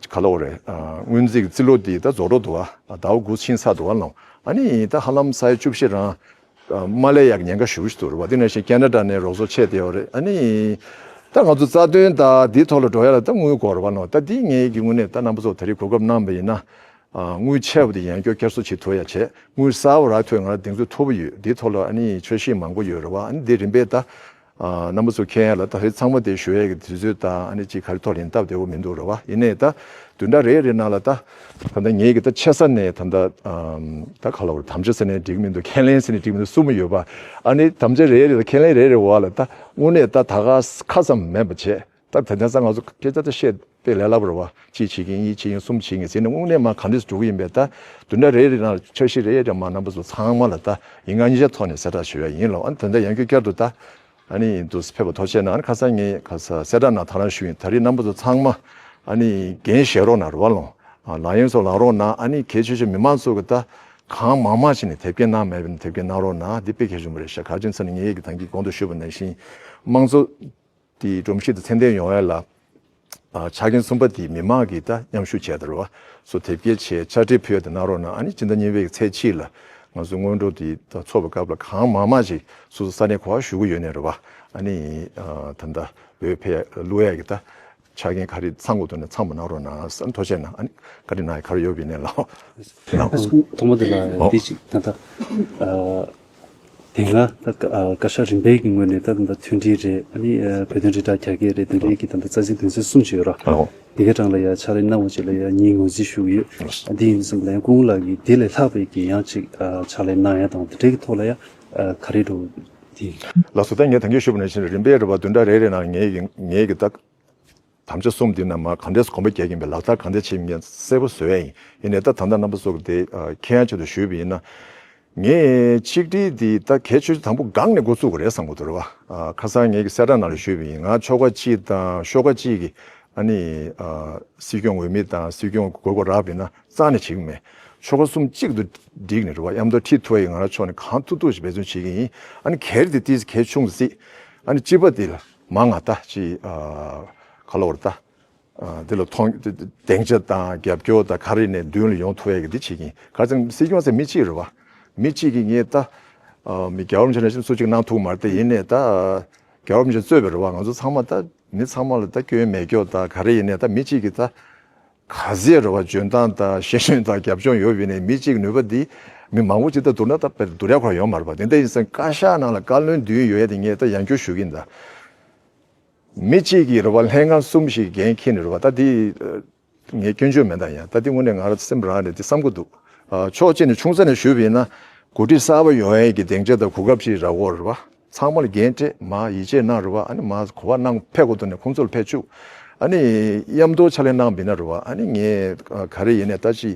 ག་ལ་འོ་རེད། ཨ་སྔོན་རྩིས་ཀྱི་རྩིས་ལོ་འདི་ད་རྫོགས་འགྲོ་འདུག་བ། ཟླ་བ་དགུ་ཕྱིན་ཚར་འདུག་བ་ལོང་། ཨ་ནི་ད་ཧ་ལམ་ས་ཡ་བཅུ་བཞི་རང་ཨ་མ་སླེབས་ཡག་ཉེན་ཁ་ཞེ་པོ་ཞིག་འདུག་རེད་བ། དེ་ནང་བཞིན་ཁེ་ན་ཌ་ནས་རོགས་ཚོགས་ཆད་བསྡད་ཡོད་རེད། ཨ་ནི་ ད་ང་ཚོ་རྩ་དོན་དང་འདིའི་ཐོག་ལ་འགྲོ་ཡ་ལ་ད་དངུལ་དགོས་རེད་བ་ནོ། ད་འདི་ངས་ཀྱི་དངོས་གནས་ད་རྣམ་པ་ཚོ་ད་རེས་གོ་སྐབས་གནང་བ་ཡིན་ན། ཨ། དངུལ་ཆེ་བ་དེ་ཡང་བསྐྱར་བསྐྱར་གསོ་བྱེད་ཐུབ་ཡ་བྱས། དངུལ་གསར་བ་རག་ཐུབ་ང་རང་གདེང་ཚོད་མཐོ་པོ་ཡོད། འདིའི་ཐོག་ལ་ཨ་ནི་འཆར་གཞི་མང་པོ་ཡོད་རེད་བ། ཨ་ནི་འདི་རིམ་པས་ད། ཨ། རྣམ་པ་ཚོ་མཁྱེན་ཡ་ལ་ད་རེས་ཚང་མ་དེ་ཞུ་ཡ་གི་དུས་ཚོད་དང་ཨ་ནི་ཅིག་ག་རེ་ཐོག་ལ་ཡིན་སྟབས་བདེ་བོ་མི་འདུག་རེད་བ། ཡིན་ནའི་ད་བདུན་ཕྲག་རེ་རེ་ནང་ལ་ད། ད་ལྟ་ངེད་ཀྱི་ད་ཆེ་ས་ནས་ད་ལྟ། ཨམ། ད་ག་ལ་བར་དམ་བཅའ་ཟེར་ནས་འགྲིག་མི་འདུག་ཁས་ལེན་ཟེར་ནས་འགྲིག་མི་འདུག་གསུམ་ཡོད་པ། ཨ་ནི་དམ་བཅའ་རེ་རེ་དང་ཁས་ལེན་རེ་རེ་བ་ལ་ད་དངོས་གནས་ད་ད་ག་ཁ་ཙམ་མེད་པ་བྱས། ད་ད་ལྟ་ས་ང་ཚོ་སྐད་ཆ་ད་བཤད་དཔེ་ལས་སླ་པོ་རེད་བ། གཅིག་བྱེད་ཀྱིན་གཉིས་བྱེད་ཀྱིན་གསུམ་བྱེད་ཀྱིན་ཟེར་ནས་དངོས་གནས་མ་ག་འདྲས་སུ་འགྲོ་གི་ཡིན་པས། ད་བདུན་ཕྲག་རེ་རེ་ནང་འཆར་གཞི་རེ་རེ་མ་རྣམ་པ་ཚོ་ཚང་མ་ལ་ད་ཡིན་གང་མཉེན་ཆས་ཐོག་ནས་གསལ་བསྒྲགས་ཞུ་ཡ་ཡིན་ལོ། ཨ་ནི་ད་ལྟ་ཡང་བསྐྱར་བསྐྱར་དུ་ད། ཨ་ནི་འདུག་ཕེབས་པ་ཐུགས་རྗེ་གནང་། ཨ་ནི་ཁ་སང་ངས་ཁ་ས་གསལ་བསྒྲགས་ནང་ད་རང་ཞུས་ཡིན། ད་རེས་རྣམ་པ་ཚོ་ཚང་མ་ཨ་ནི་འགན་བཞེས་རོགས་གནང་རོགས་ལོང་། ཨ། ལག་གཡེམ་སོགས་ལངས་རོགས་གནང་། ཨ་ནི་གལ་ཆེ་ཤོས་མི་མང་ཚོ་གི་ད་གང་མང་མང་ཞིག་ནས་དེབ་སྐྱེལ་གནང་མེད་པ་ནས་དེབ་སྐྱེལ་གནང་རོགས་གནང་། འདི་དཔེ་གལ་ཆེན་པོ་རེད་ཤག་ག་རེ་ཟེར་ན་ངས་ཡི་གེ་ད་གིན་གོང་དུ་ཞུས་པ་ནང་བཞིན་དམངས་གཙོ་དེའི་སྒྲོམ་གཞི་དེ་ཚད་ལྡན་ཡོང་ཡ་ལ། ཨ། ཕྱག་འགན་གསུམ་པ་དེ་མི་མང་གིས་ད་མཉམ་ཞུགས་བྱས་ད་རེད་བ། སོ་དེབ་སྐྱེལ་བྱས་ཕྱག་བྲིས་ཕུལ་ཡ་དེ་གནང་རོགས་གནང་། ཨ་ནི་སྤྱི་ཟླ་གཉིས་པའི་ཚེས་གཅིག་ལ་ང་ཚོ་སྔོན་འགྲོ་དེ་ད་ཚོགས་པའི་སྐབས་ལ་གང་མང་མང་ཞིག་སོ་སོ་ས་གནས་ག་པར་བཞུགས་ཀྱི་ཡོད་ནའི་རེད་བ། ཨ་ནི། ཨ། ད་ལྟ་འོས་འཕེན་བླུག་ཡ་གི་ད་ཕྱག་འགན་ག་རེ་ཚང་དགོས་འདུག་ན་ཚང་མ་གནང་རོགས་གནང་། ཐུགས་རྗེ་གནང་། ཨ་ནི་བཀའ་འདྲི་གནང་ཡ་ག་རེ་ཡོད་པ་ཡིན་ནའི་ལགས། ཨ། ཐོག་མ་དེ་ལ། ཨོ། འདི་ཅིག་ད་ལྟ། ཨ། དེ་སྔ་ད་བཀའ་ཤག་རིམ་པའི་གི་ངོས་ནས་ད་ད་མཐུན་སྒྲིལ་རེད། ཨ་ནི་ཨ་བོད་དོན་དྲིལ་བསྒྲགས་རྒྱ་སྐད་རེད། དེ་འདྲའི་གི་ད་ད་རྩ་ཆེན་དོན་ཚན་གསུམ་ཅིག་ཡོད་ར། ཨོ། དེ་གའི་གྲངས་ལ་ཡ་ཕྱག་ལས་གནང་བ་ཅིག་ལ་ཡ་ངས་ངོས་འཛིན་ཞུ་གི་ཡོད། ཨ། དེ་ཡིན་ཙང་ལན་ཀུང་ལགས་ཀྱིས་དེ་ལས་ལྷག་པའི་གི་ཡང་ཅིག་ཨ་ཕྱག་ལས་གནང་ཡ་དང་དེ་འདྲའི་གི་ཐོག་ལ་ཡ་ཨ་ག་རེ་འགྲོ་དེ། ལགས་སོ། ད་ངས་ད་གིན་ཞུས་པ་ནང་བཞིན་རིམ་པས་རེད་བ། བདུན་ཕྲག་རེ་རེ་ནང་ངས་ཀྱི་ངས་ཀྱི་ད། དམ་བཅའ་གསུམ་འདི་རྣམས་ག་འདྲས་གོམ་པ་རྒྱག་གིན་པའི་ལག་བསྟར་ག་འདྲས་བྱེད་མིན་གསལ་པོ་བཟོ་ཡ་ཡིན། ཡིན་ནའི་ད་ད་ལྟ་རྣམ་པ་ཚོ་གི་དེ་ཨ་མཁྱེན་ཡ་ཆེད་དུ་ཞུས་པ་ཡིན་ན། ངས་ཆིག་སྒྲིལ་འདི་ད་གལ་ཆེ་ཤོས་དང་པོ་སྒང་ནས་འགོ་ཚུགས་དགོས་རེད་བསམ་གྱི་འདུག་རེད་བ། ཨ། ཁ་སང་ངས་ཀྱི་གསལ་བསྒྲགས་ནང་ལ་ཞུས་པ་ཡིན། ང་ཆོལ་ཁ་གཅིག་དང་ཤོག་ཁག་གཅིག་གི་ཨ་ནི་ཨ་སྲིད་སྐྱོང་འོས་མི་དང་སྲིད་སྐྱོང་དགོས་མཁོ་རག་པ་ཡིན་ན་རྩ་ནས་བྱེད་ཀྱི་མེད། ཆོལ་ཁ་གསུམ་གཅིག་ཏུ་བསྒྲིལ་ནས་རེད་བ། མཉམ་དུ་ཁྲིད་ཐུབ་པ་ཡིན་ང་རང་ཕྱོགས་ནས་གང་ཐུབ་ཐུབ་ཞིག་འབད་བརྩོན་བྱེད་ཀྱི་ཡིན། ཨ་ནི་གལ་ཏེ་དེ་གལ་ཆུང་སྲིད། ཨ་ནི་སྤྱི་པ་དེ་ལ། མ་ང་ད་ཅི། ཨ། ག་ལ་བར་ད། ཨ། འདི་ལ་མཐོང་སྡིངས་ཆ་དང་རྒྱབ་སྐྱོར་དང་ག་རེ་ནས་མདུན་ལ་ཡོང་ཐུབ་ཡ་གི་འདི་བྱེད་ཀྱིན། ག་ཚང་སྲིད་སྐྱོང་ཟེར་མི་གཅིག་རེད་བ། མི་གཅིག་གིས་ངས་ད། ཨ། མི་རྒྱལ་བ་རིན་པོ་ཆེ་ནང་བཞིན་སུ་གཅིག་གནང་ཐུབ་མ་རེད། དེ་ཡིན་ནས་ད། རྒྱལ་བ་རིན་པོ་ཆེ་གཙོས་པའི་རེད་བ། ང་ཚོ་ཚང་མ་ད་མི་ཚང་མ་ལ་ད་སྐྱོན་མེད་སྐྱོ་ད་ག་རེ་ཡིན་ནས་ད་མི་གཅིག་གིས་ད། ག་ཚད་རེད་བ། འཇོན་ཐང་དང་ཤེས་ཡོན་དང་རྒྱབ་ལྗོངས་ཡོད་པ་ཡིན་ནའི་མི་གཅིག་ནུས་པ་འདི་མི་མང་པོ་ཅིག་ད་བསྡུར་ན་ད་དཔེ་བསྡུར་ཡ་ཁོ་རང་ཡོད་མ་རེད་བ། དེ་འདྲ་ཡིན་ཙང་བཀའ་ཤག་ནང་ལ་བཀའ་བློན་བདུན་ཡོད་ཡ་དེ་ངས་ད་ཡང་བསྐྱར་ཞུ་གི་ཡིན་ད། མི་གཅིག་གིས་རེད་བ། ལྷན་ཁང་གསུམ་ཞིག་འགན་འཁྱེར་ནས་རེད་བ། ད་འདི་ངས་སྐྱོན་བརྗོད་མེད་ད། ཡང་ད་འདི་དངོས་གནས་ང་རང་སེམས་རང་རེད་དེ་བསམ་གི་འདུག་ཨ། ཕྱོགས་གཅིག་ནས་ཆུང་ས་ནས་ཞུས་པ་ཡིན་ན་འགོ་ཁྲིད་གསར་པ་ཡོང་ཡས་ཀྱི་སྡིངས་ཆ་དང་གོ་སྐབས་ཤིག་རག་གོ་རེད་བ། ཚང་མ་ལ་འགན་སྤྲད། མར་ཡིད་ཆེས་གནང་རེད་བ། ཨ་ནི་མར་གོ་བ་གནང་ཕེབས་དགོས་འདུག་ནས་ཁོང་ཚོ་ལ་ཕེབས་བཅུག་ཨ་ནི་མཉམ་དུ་ཕྱག་ལས་གནང་བ་ཡིན་ན་རེད་བ། ཨ་ནི་ངས་ཨ་ག་རེ་ཡིན་ནས་ད་ཅི།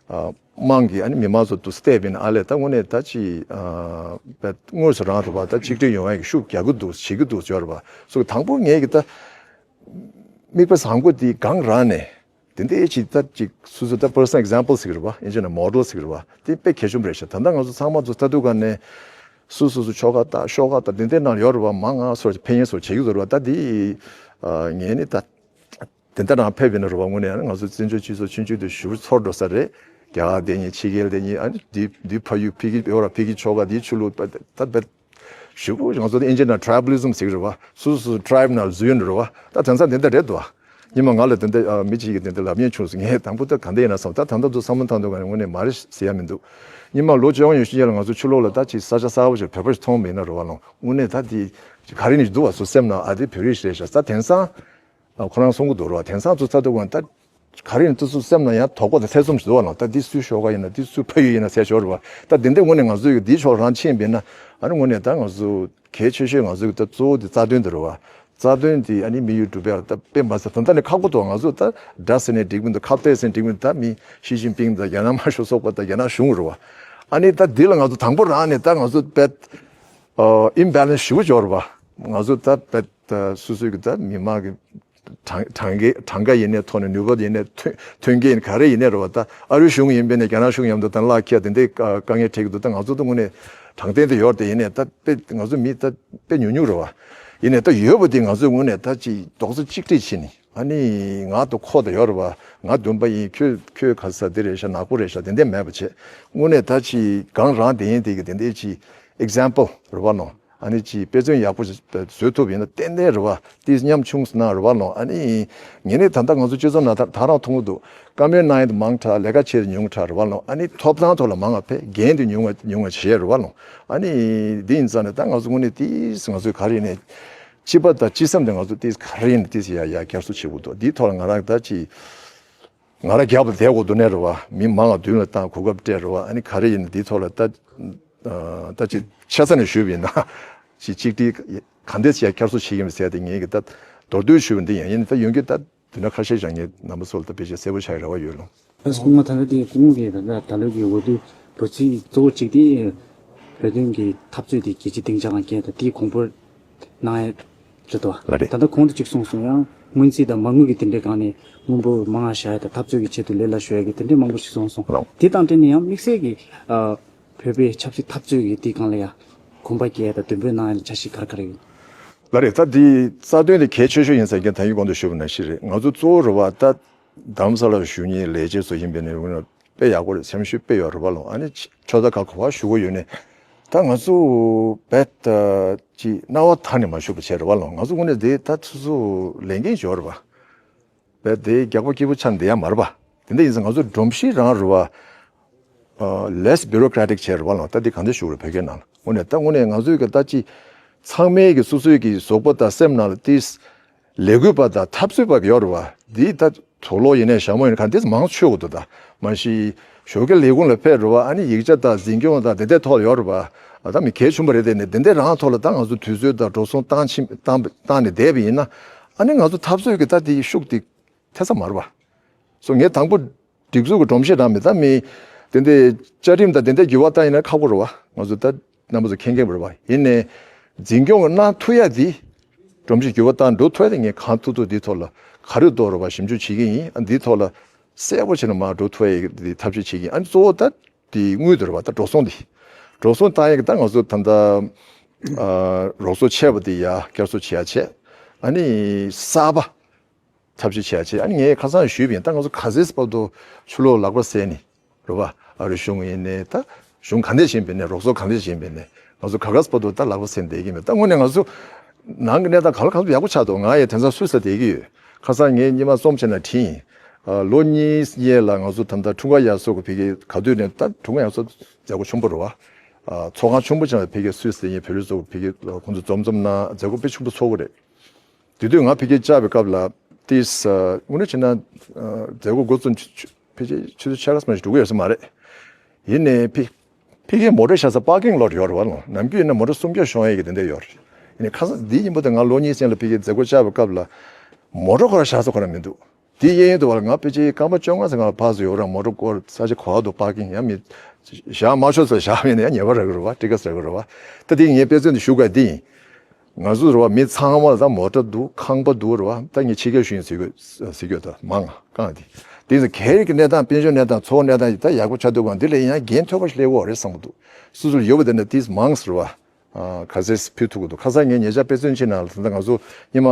ཨ། དམངས་ཀྱིས་ཨ་ནི་མི་མང་ཚོ་འདུག་སེ་བལྟས་པ་ཡིན་ན་ཨ་ལས་ད་དངོས་གནས་ད་ཅི། ཨ། དཔེ་དངོས་སུ་རང་རེད་བ། ད་གཅིག་སྒྲིལ་ཡོང་ཡས་ཀྱི་ཤུགས་རྒྱག་གི་འདུག་བྱེད་ཀྱི་འདུག་ཟེར་བ་རེད་བ། སོ་དང་པོ་ངས་ཀྱི་ད་དམིགས་པ་བཟང་པོ་འདི་གང་རང་ནས། དེ་འདྲའི་ཅིག་ད་ཅིག་སོ་སོ་ད་personal example ཟེར་གི་རེད་བ། ཡིན་ཅེ་ན་model ཟེར་གི་རེད་བ། དེ་དཔེ་གལ་ཆེན་པོ་རེད་ཤག་ད་ལྟ་ང་ཚོ་ཚང་མ་ཚོ་ལྟ་དུས་ག་ནས་སུ་སུ་སུ་ཆོལ་ཁ་ད་ཤོག་ཁ་ད་དེ་འདྲའི་ནང་ཡོད་རེད་བ། མང་ང་སོར་ཕན་ཡོན་སོར་བྱེད་ཀྱི་འདུག་རེད་བ། ད་དེ་ངས་ནི་ད་དེ་འདྲ་རང་ཕེབས་པ་ཡིན་ན་རེད་བ། དངོས་གནས་ང་ཚོ་བཙན་བྱོལ་སྤྱི་ཚོགས་ཆུང་ཆུང་དུ་ཞུ་ཚོར་འགྲོ་ས་རེད། རྒྱ་གར་དེ་ཉིད་ཕྱི་རྒྱལ་དེ་ཉིད་ཨ་ནི་འདི་འདི་ཕ་ཡུལ་ཕ་གི་ཡོད་ར་ཕ་གི་ཆོལ་ཁ་འདི་ཆུ་ལུག་ད་ད་ཞུ་གི་ང་ཚོ་དེ་ཨིན་ཇི་ནང་tribalism ཟེར་གི་རེད་བ། སུ་སུ་tribe ནང་འཛུལ་ཡོད་རེད་བ། ད་དེང་སང་དེ་འདྲ་རེད་འདུག་བ། ཉི་མ་ང་ལ་དེ་འདྲ་ཨ་མི་གཅིག་གིས་དེ་འདྲ་ལབ་མཁན་བྱུང་སོང་། ངས་དང་པོ་ད་ག་འདྲ་ཡིན་ན་བསམ། ད་ད་ལྟ་ཚོ་བསམ་བློ་བཏང་དུས་ག་ནས་དངོས་གནས་མ་རེད་ཟེར་ཡ་མི་འདུག་ཉི་མ་ལོ་བཅོ་ལྔ་ཉི་ཤུ་རྗེས་ལ་ང་ཚོ་ཕྱི་ལོགས་ལ་ད་ཅིག་ས་ཆ་གསར་པ་ཞིག་བོད་པ་ཞིག་མཐོང་བ་ཡིན་ན་རེད་བ་ལོ། དངོས་གནས་ད་དེ་ག་རེ་ནས་འདུག་བ། ཚོ་སེམས་ནང་ཨ་དེ་བོད་རིགས་རེད་ཤག་ད་དེང་སང་ཁོ་རང་གསུང་གི་འདུག་རེད་བ། དེང་སང་ཚོ་ཚ་དུས་ག་ད། ག་རེ་ཡིན་ཏུ་སུ་སེམས་ན་ཡང་དོགས་པ་དང་ཐེ་ཚོམ་ཞིག་འདུག་བ་ལ། ད་འདི་སུའི་ཤོག་ཁ་ཡིན་ན་འདི་སུའི་ཕ་ཡུལ་ཡིན་ན་ཟེར་ཞོར་བ། ད་འདི་འདྲའི་ངོ་ནས་ང་ཚོ་ཡི་འདིའི་ཕྱོགས་རང་ཕྱིན་པས་ན། ཨ་ནི་དངོས་གནས་ད་ང་ཚོ་གལ་ཆེ་ཤོས་ང་ཚོ་གི་ད་གཙོ་བོ་འདི་རྩ་དོན་འདི་རེད་བ། རྩ་དོན་འདི་ཨ་ནི་དམིགས་ཡུལ་འགྲུབ་ཡག་ད་དཔེ་མ་ཟད་ད་ལྟ་ནས་ཁག་པོ་འདུག་ང་ཚོ་ད་དགྲ་ཟེར་ནས་འགྲིག་མི་འདུག་ཁ་གཏད་ཟེར་ནས་འགྲིག་མི་འདུག་ད་མི་ཞི་ཅིན་ཕིང་དང་རྒྱ་ནག་དམར་ཤོག་ཚོགས་པ་དང་རྒྱ་ནག་གཞུང་རེད་བ། ཨ་ནི་ད་འདི་ལ་ང་ཚོ་དང་པོ་རང་ནས་ད་ང་ཚོ་དཔེ་ཨིམ་བེ་ལེན་སི་ཞེ་པོ་ཅིག་ཡོད་རེད་བ། ང་ཚོ་ད་དཔེ་ད་སོ་སོའི་གི་ད་མི་མང་གི་གྲངས་གྲངས་ཀའི་གྲངས་ཀ་ཡིན་ནའི་ཐོག་ནས་ནུས་པ་ཡིན་ནའི་ཐོན་ཐོན་སྐྱེད་ཡིན་ག་རེ་ཡིན་ནའི་རེད་བ། ད་ཨ་རིའི་གཞུང་ཡིན་པས་ནས་རྒྱ་ནག་གཞུང་མཉམ་དུ་ད་ལག་ཁྱེར་དེ་འདྲའི་དཀའ་དཀའ་ངལ་འཕྲད་ཀྱི་འདུག་ད་ང་ཚོ་ད་དངོས་གནས་དྲང་བདེན་དེ་ཡོད་དེ་ཡིན་ནའི་ད་དཔེ་ང་ཚོ་མི་ད་དཔེ་ཉུང་ཉུང་རེད་བ། ཡིན་ནའི་ད་ཡོད་པ་དེ་ང་ཚོས་དངོས་གནས་ད་ཅིག་རྡོག་རྩ་གཅིག་སྒྲིལ་བྱས་ནས་ཨ་ནི་ང་ད་ཁོ་ད་ཡོད་རེད་བ། ང་བདུན་པ་ཡིན། ཁྱོད་ཁྱོད་ག་ས་དེ་རེད་ཤག་ནག་པོ་རེད་ཤག་དེ་འདྲ་མེད་པ་བྱས། དངོས་གནས་ད་ཅིག་གང་རང་དེ་ཡིན་དེ་གི་དེ་འདྲའི་ཅིག་example རེད་བ་ནོ། ཨ་ནི་ཅིག་དཔེ་མཚོན་ཡག་པོ་ཞིག་བཟོས་ཐུབ་ཡིན་ན་ཏན་ཏན་རེད་བ། དེ་མཉམ་ཆུང་སོང་ན་རེད་བ་ལོ། ཨ་ནི་ངས་ནི་ད་ལྟ་ང་ཚོ་སྤྱི་ཚོགས་ནང་ད་ད་རང་མཐོང་གི་འདུག་བཀའ་མོལ་གནང་ཡས་དེ་མང་དྲགས། ལས་ཀ་བྱེད་དེ་ཉུང་དྲགས་རེད་བ་ལོ། ཨ་ནི་ཐོབ་ཐང་ཐོག་ལ་མང་བ་ཕེབས། འགན་དེ་ཉུང་བ་ཉུང་བ་བྱས་རེད་བ་ལོ། ཨ་ནི་འདི་ཡིན་ཙང་ནས་ད་ང་ཚོ་དངོས་གནས་ཏིས་ང་ཚོས་ག་རེ་ཡིན་ནས་སྤྱི་པ་དང་སྤྱི་སེམས་དེ་ང་ཚོ་ཏིས་ག་རེ་ཡིན་ནས་ཏིས་ཡ་ཡ་བསྐྱར་གསོ་བྱེད་དགོས་འདུག་འདིའི་ཐོག་ལ་ང་རང་ད་ཅི་ང་རང་རྒྱབ་ལ་བསྡད་དགོས་འདུག་ནས་རེད་བ། མི་མང་ལ་མདུན་ལ་བཏང་གོ་སྐབས་སྤྲད་རེད་བ། ཨ་ནི་ག་རེ་ཡིན་ནས་འདིའི་ཐོག་ལ་ད་ད་ཅི་ཆ་ཚང་ནས་ཞུས་པ་ཡིན་ན་ཅི་གཅིག་སྒྲིལ་ག་འདྲས་ཡ་བསྐྱར་གསོ་བྱེད་ཀྱི་ཡིན་ཟེར་ཏེ་ངས་གི་ད་མདོར་བསྡུས་ཞུས་པ་འདི་ཡིན། ཡིན་ད་ཡོང་གི་ད། དེ་འདྲ་ཁ་ཤས་ཀྱང་ངས་རྣམ་པ་ཚོ་ལ་ད་དཔེ་ཆ་གསལ་པོ་ཆགས་ཡོད་རེ་བ་ཡོད་ལོ། ཨ་སྐུ་ངོ་ད་ལྟ་དེ་སྐུ་ངོ་གིས་ད་ལྟ་ད་ལོ་གི་འོས་བསྡུ་འབོད་ཚིག་གཙོ་བོ་གཅིག་དེ་བོད་དོན་གྱི་འཐབ་རྩོད་དེ་རྒྱལ་སྤྱིའི་སྡིངས་ཆ་ལ་བསྐྱལ་ད་དེའི་གོང་བུར་གནང་ཡ་རེད་དོ། ལགས་རེད། ད་ལྟ་གོང་དུ་གཅིག་གསུངས་སོང་། ཡང་སྔོན་རྩིས་དང་མ་དངུལ་གྱི་དེ་འདྲའི་སྒང་ནས་དངུལ་འབོར་མང་བ་བཞག་ཡ་དང་འཐབ་རྩོད་ཀྱི་ཆེད་དུ་ལས་སླ་ཤོར་ཡ་གི་དེ་འདྲའི་མང་པོ་ཞིག་གསུངས་སོང་། ལགས། དེ་དང་འབྲེལ་ནས་ཡང་དམིགས་བསལ་གྱི་ཨ། བོད་པའི་ཆབ་སྲིད་འཐབ་རྩོད་ཀྱི་དེའི་སྒང་ལ་ཡང་གོམ་པ་རྒྱག་དང་འདོན་སྤེལ་གནང་ཡ་ལ་འཆར་གཞི་ག་རེ་ག་རེ་ཡོད། ལགས་རེད། ད་འདི་རྩ་དོན་དེ་གལ་ཆེ་ཤོས་ཡིན་ཟེར་མཁན་ད་གིན་གོང་དུ་ཞུས་པ་ནང་བཞིན་རེད། ང་ཚོ་གཙོ་བོ་རེད་བ། ད་རྡ་རམ་ས་ལར་བཞུགས་མཁན་ལས་བྱེད་ཚོ་ཡིན་པའི་ནས་དཔེ་ཡག་པོ་རེད། སེམས་ཤུགས་དཔེ་ཡོད་རེད་བ་ལོ། ཨ་ནི་ཕྱོགས་མཐའ་ཁག་ག་བ་བཞུགས་ཀྱི་ཡོད་ནས་ད་ང་ཚོ་རྦད་ཅིག་སྣང་བ་དག་ནས་མ་བཞུགས་པ་བྱས་རེད་བ་ལོ། ང་ཚོ་དངོས་གནས་དེ་ད་སོ་སོ་ལས་འགན་ཡོད་རེད་བ། བས་དེ་རྒྱག་པ་སྐྱིད་པོ་ཆགས་བསྡད་ཡ་མ་རེད་པ། དེ་འདྲ་ཡིན་ཙང་ང་ཚོ་སྒྲོམ་གཞི་རང་རེད་བ། ཨ། less bureaucratic བྱས་རེད་བ་ལ། ད་འདི་གང་འདྲ་ཞུ་རེད་བོད་སྐད་ནང་ལ། དངོས་གནས་ད་དངོས་གནས་ང་ཚོའི་གི་ད་ཅི་ཚང་མའི་གི་སོ་སོའི་གི་གཟུགས་པོ་དང་སེམས་ནང་ལ་ཏིས་ལས་འགུལ་པ་དང་འཐབ་རྩོད་པ་ཡོད་རེད་བ། འདི་ད་དུག་ལོག་ཡིན་ནའི་ཞྭ་མོ་ཡིན་ནའི་གང་ཏིས་མང་ཆོད་དགོས་འདུག་ད་མ་གཞི་ཞོགས་ཀས་ལས་ཁུངས་ལ་ཕེབས་རེད་བ། ཨ་ནི་ཡིག་ཆ་དང་འཛིན་སྐྱོང་དང་དེ་འདྲའི་ཐོག་ལ་ཡོད་རེད་བ། ཨ། ད་མི་གལ་ཆུང་པ་རེད། དེ་ནས་དེ་འདྲའི་རང་ཐོག་ལ་ད་ང་ཚོ་དུས་ཚོད་དང་འགྲོ་སོང་བཏང་ཕྱིན་བཏང་བཏང་ནས་བསྡད་པ་ཡིན་ན། ཨ་ནི་ང་ཚོ་འཐབ་རྩོད་ཀྱི་ད་དེའི་ཤུགས་དེ་ཐེབས་ས་མ་རེད་བ། སོ་ངས་དང་པོ་སྒྲིག་འཛུགས་ཀྱི་སྒྲོམ་གཞི་རང་མེད། ད་མི་དེ་འདྲའི་བཅའ་ཁྲིམས་དང་དེ་འདྲའི་འགྱུར་བ་བཏང་ཡིན་ན་ཁག་པོ་རེད་བ། ང་ཚོ་ད་རྣམ་པ་ཚོ་མཁྱེན་མཁྱེན་པ་རེད་བ། ཡིན་ནའི་འཛིན་སྐྱོང་གི་གནང་ཐུབ་ཡ་དེ་སྒྲོམ་གཞི་འགྱུར་བ་བཏང་འགྲོ་ཐུབ་ཡ་དེ་ངས་གང་ཐུབ་ཐུབ་དེའི་ཐོག་ལ་ག་རེ་འདུག་རེད་བ་ཞིབ་འཇུག་བྱེད་ཀྱི་ཡིན། ཨ། འདིའི་ཐོག་ལ་གསལ་པོ་བྱས་ནས་མར་འགྲོ་ཐུབ་ཡ་དེ་ཐབས་ཤེས་བྱེད་ཀྱི་ཡིན། ཨ་ནི་གཙོ་བོ་ད་དེ་དངུལ་དེ་རེད་བ། ད་འགྲོ་སོང་དེ་འགྲོ་སོང་བཏང་ཡ་གི་ད་ང་ཚོ་ད་ལྟ་ཨ་རོགས་ཚོགས་ཆེ་བ་དེ་ཡ་བསྐྱར་གསོ་བྱེད་ཡ་བྱས། ཨ་ནི་གསར་པ་ཐབས་ཤེས་བྱེད་ཡ་བྱས། ཨ་ནི་ངས་ཁ་སང་ཞུས་པ་ཡིན། ད་ང་ཚོ་ག་ཚོད་བར་དུ་ཕྱི་ལོགས་ལག་པ་བཟས་ནས་རེད་བ། ཨ་རི་གཞུང་ཡིན་ནའི་ད་གཞུང་ག་འདྲས་བྱེད་པ་ཡིན་ནའི་རོགས་ཚོགས་ག་འདྲས་བྱེད་པ་ཡིན་ནའི་ང་ཚོ་ག་ག་ཚོད་བར་དུ་ད་ལག་པ་བཟས་ནས་བསྡད་ཀྱི་མེད། ད་དངོས་གནས་ང་ཚོ་ནང་གི་གནས་སྟངས་ག་ལ་ག་ཚོད་ཡག་པོ་ཆགས་འདུག་ང་ཡང་དེང་སང་སུད་སི་ལ་བསྡད་ཀྱི་ཡོད། ཁ་སང་ངས་སྔོན་མ་རྩོམ་བྱས་ནས་བྲིས་ཡིན། ཨ། ལོ་གཉིས་སྔོན་ལ་ང་ཚོ་ད་ལྟ་འཁྲུངས་སྐར་ཡར་སོ་གི་ཕ་གི་ག་དུས་ནས་ད་འཁྲུངས་སྐར་ཡར་སོ་མཛད་སྒོ་ཆེན་པོ་རེད་བ། ཨ། ཚོགས་ཁང་ཆེན་པོ་བྱས་ནས་ཕ་གི་སུད་སི་ཡིན་བོད་རིགས་ཚོ་ཕ་གི་ཁོང་ཚོ་འཛོམས་འཛོམས་ན་མཛད་སྒོ་དཔེ་ཆེན་པོ་ཚོགས་ཀྱི་རེད། དེ་དུས་ང་ཕ་གིར་བཅར་བའི་སྐབས་ལ་ཏིས་དངོས་གནས་བྱས་ན་མཛད་སྒོ་འགོ་བཙུགས་ཕལ་ཆེར་ཆུ་ཚོད་ཕྱེད་ཀ་ཙམ་ཞིག་འགྲོ་གི་ཡོད་ས་མ་རེད། ཡིན་ནའི་ཕ་ཕ་གིའི་མོ་ཊ་བཞག་ས་པར་ཀིང་ལོ་ཊི་ཡོད་རེད་བ་ལོ། ནམ་རྒྱུན་ཡིན་ན་མོ་ཊ་སུམ་བརྒྱ་ཤོང་ཡས་ཀྱི་དེ་འདྲ་ཡོད་རེད། ཡིན་ནའི་ཁ་སང་འདིའི་ཉིན་མོ་དེ་ང་ལོ་གཉིས་ཙམ་ལ་ཕ་གིར་མཛད་སྒོ་བཅར་བའི་སྐབས་ལ་མོ་ཊ་ཁོ་རང་བཞག་ས་ཁོ་རང་མི་འདུག་དེ་གཡས་གཡོན་དུ་བ་ལ་ང་ཕལ་ཆེར་སྐར་མ་བཅོ་ལྔ་ཙམ་ང་ལ་ཕར་ཚུར་ཡོད་རང་མོ་ཊ་སྐོར་ས་ཆ་ག་བ་འདུག་པར་ཀིང་ཡང་མི་བཞག་མ་ཆོག་ས་བཞག་མེད་ནས་ཡང་ཉེས་པ་རག་གི་རེད་བ། ཊི་ཀེ་ཊི་རག་གི་རེད་བ། ད་དེ་ངས་དཔེ་མཚོན་དུ་ཞུ་དགོས་དེ་ཡིན། ང་ཚོ་རེད་བ་མི་ཚང་མ་ལ་ད་མོ་ཊ་འདུག་ཁང་པ་འདུག་རེད་བ། ད་ངས་ཕྱི་རྒྱལ་ཞུ་ཡིན་ཟེར་དགོས་ཟེར་དགོས་ད་མང་ང་གང་དེ། དེ་ཚོ་གལ་གྱི་གནས་སྟངས་དཔལ་འབྱོར་གནས་སྟངས་འཚོ་བ་གནས་སྟངས་ད་ཡག་པོ་ཆགས་འདུག་གང་འདི་ལས་ཡང་འགན་ཐོལ་པ་ཞིག་སླེབས་ཡོད་རེད་བསམ་གི་འདུག་སོ་སོ་ལ་ཡོད་པ་དེ་འདྲ་དེ་མང་ཟེར་བ། ག་ཚད་ཕུལ་ཐུབ་ཀྱི་འདུག་ཁ་སང་ངས་ཉེ་ཆར་དཔེ་མཚོན་ཅིག་ནང་ལ་ད་ལྟ་ང་ཚོ་སྔོན་མ་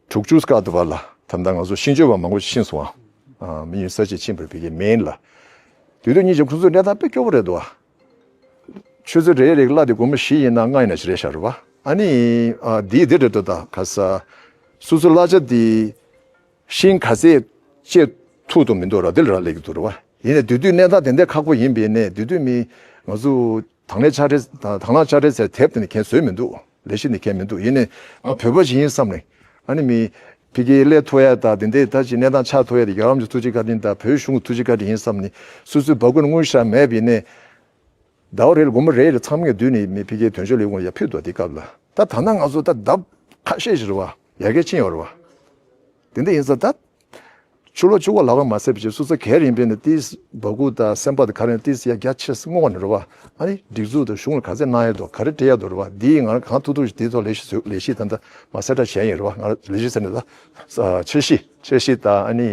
དྲུག་ཅུ་སྐོར་དུ་བར་ལ་ད་ལྟ་ང་ཚོ་ཤིང་གཅོད་པ་མང་པོ་ཞིག་ཕྱིན་སོང་ཨ། མི་ཡུན་ས་ཆེ་ཕྱིན་པར་ཕ་གིའི་མེན་ལ། དུས་དུས་ཉིན་གཅིག་ཁོ་ཚོའི་གནས་སྟངས་དཔེ་སྐྱོ་པོ་རེད་འདུག་ཨ། ཆུ་ཚོད་རེ་རེ་གི་གླ་དེ་སྒོར་མོ་བཞི་ཡིན་ན་ལྔ་ཡིན་ན་ཞིག་རེད་ཤག་རེད་བ། ཨ་ནི་ཨ་དེའི་དེ་རེད་འདུག་ད་ཁ་ས་སོ་སོའི་གླ་ཆ་དེ་ཤིང་ག་ཚད་བཅད་ཐུབ་ཐུབ་མི་འདུག་ར་དེ་ལ་རག་ལས་ཀྱི་འདུག་རེད་བ། ཡིན་ནའི་དུས་དུས་གནས་སྟངས་དེ་འདྲ་ཁག་པོ་ཡིན་པས་ནས་དུས་དུས་མི་ང་ཚོ་དང་ལེན་ཕྱག་སྦྲེལ་དང་དང་བླངས་ཕྱག་སྦྲེལ་ཟེར་དེབ་དེ་ནི་གས་བཟོས་མི་འདུག་ལས་གཞི་ནི་གས་མི་འདུག་ཡིན་ནའི་ང་བོད་པ་ཞིག་ཡིན་བསམ་ནས་ཨ་ནི་མི་ཕ་གིར་སླེབས་ཐུབ་ཡ་དང་དེ་འདྲའི་ད་ཅིག་གནས་སྟངས་ཆགས་ཐུབ་ཡ་དེ་རྒྱལ་བ་རིན་པོ་ཆེའི་ཐུགས་རྗེ་བཀའ་དྲིན་དང་བོད་གཞུང་གི་ཐུགས་རྗེ་བཀའ་དྲིན་ཡིན་བསམ་ནས་སོ་སོའི་འབག་གུ་ནས་དངུལ་ཞིག་མེད་པས་ནས་ཟླ་བ་རེ་ལ་སྒོར་མོ་རེ་རེ་ཚང་མས་བསྡུས་ནས་མི་ཕ་གིའི་དོན་གཅོད་ལས་ཁུངས་ལ་ཡར་ཕུལ་འདུག་དེ་སྐབས་ལ་ད་ད་ལྟ་ང་ཚོ་ད་ལྡབ་ཁ་ཤས་ཤིག་རེད་བ་ཡར་རྒྱས་ཕྱིན་ཡོད་རེད་བ། དེ་འདྲ་ཡིན་ཙང་ད་ཕྱི་ལོགས་ཕྱུག་པོ་ལག་པ་མ་ཟད་པའི་ཕྱིར་སོ་སོ་སྒེར་ཡིན་པས་ནི་ཏིས་འབག་གུ་དང་སེམས་པ་དང་ག་རེ་ཏིས་ཡ་རྒྱ་ཆེ་སྔོ་བ་ནི་རེད་བ། ཨ་ནི་སྒྲིག་འཛུགས་དང་གཞུང་ལ་ག་ཚད་གནང་ཡ་འདུག་ག་རེ་སྤྲད་ཡ་འདུག་རེད་བ། འདི་ང་རང་གང་ཐུབ་ཐུབ་ཞིག་དེའི་ཐོག་ལས་གཞི་བཟོས་ལས་གཞི་ད་ལྟ་མ་གསལ་བསྒྲགས་བྱས་ཡིན་རེད་བ། ང་རང་ལས་གཞི་ཟེར་ནས་ད་འཆར་གཞི་འཆར་གཞི་དང་ཨ་ནི་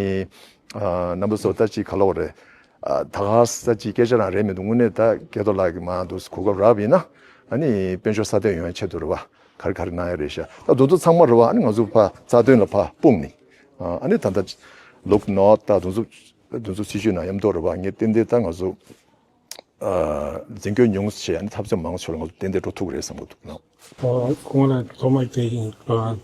རྣམ་པ་ཚོ་ད་ཅིག་ག་ལབ་དགོས་རེད། ད་ག་ས་ཅིག་སྐད་ཆ་རང་རེད་མི་འདུག་དངོས་གནས་ད་སྐལ་རྡོར་ལགས་ཀྱིས་མ་འདུག་གོ་སྐབས་རག་པ་ཡིན་ན་ཨ་ནི་དཔལ་འབྱོར་སྲ་བརྟན་ཡོང་ཡ་ཆེད་དུ་རེད་བ། ག་རེ་ག་རེ་གནང་ཡ་རེད་ཤག་ད་དེ་ཚོ་ཚང་མ་རེད་བ། ཨ་ནི་ང་ཚོ་ཕར་རྩ་དོན་ལ་ཕར་སྤུངས་ནས་ཨ་ནི་ད་ལྟ་ལུག་ནོར་ད་དེ་ཚོ་དེ་ཚོ་སྲིད་ཇུས་ནང་མཉམ་དུ་རེད་བ། ངས་ཏན་ཏན་ད་ང་ཚོ་ འཛིན་སྐྱོང་ཉུང་ཞེས་ཨ་ནི་འཐབ་རྩོད་མང་ཤོས་ལ་ང་ཚོ་ཏན་ཏན་འགྲོ་ཐུབ་ཀྱི་རེད་བསམ་གྱི་འདུག་ལགས། ཨོ། སྐུ་ངོ་ལགས་ཐོག་མར་དེ་ཡིན་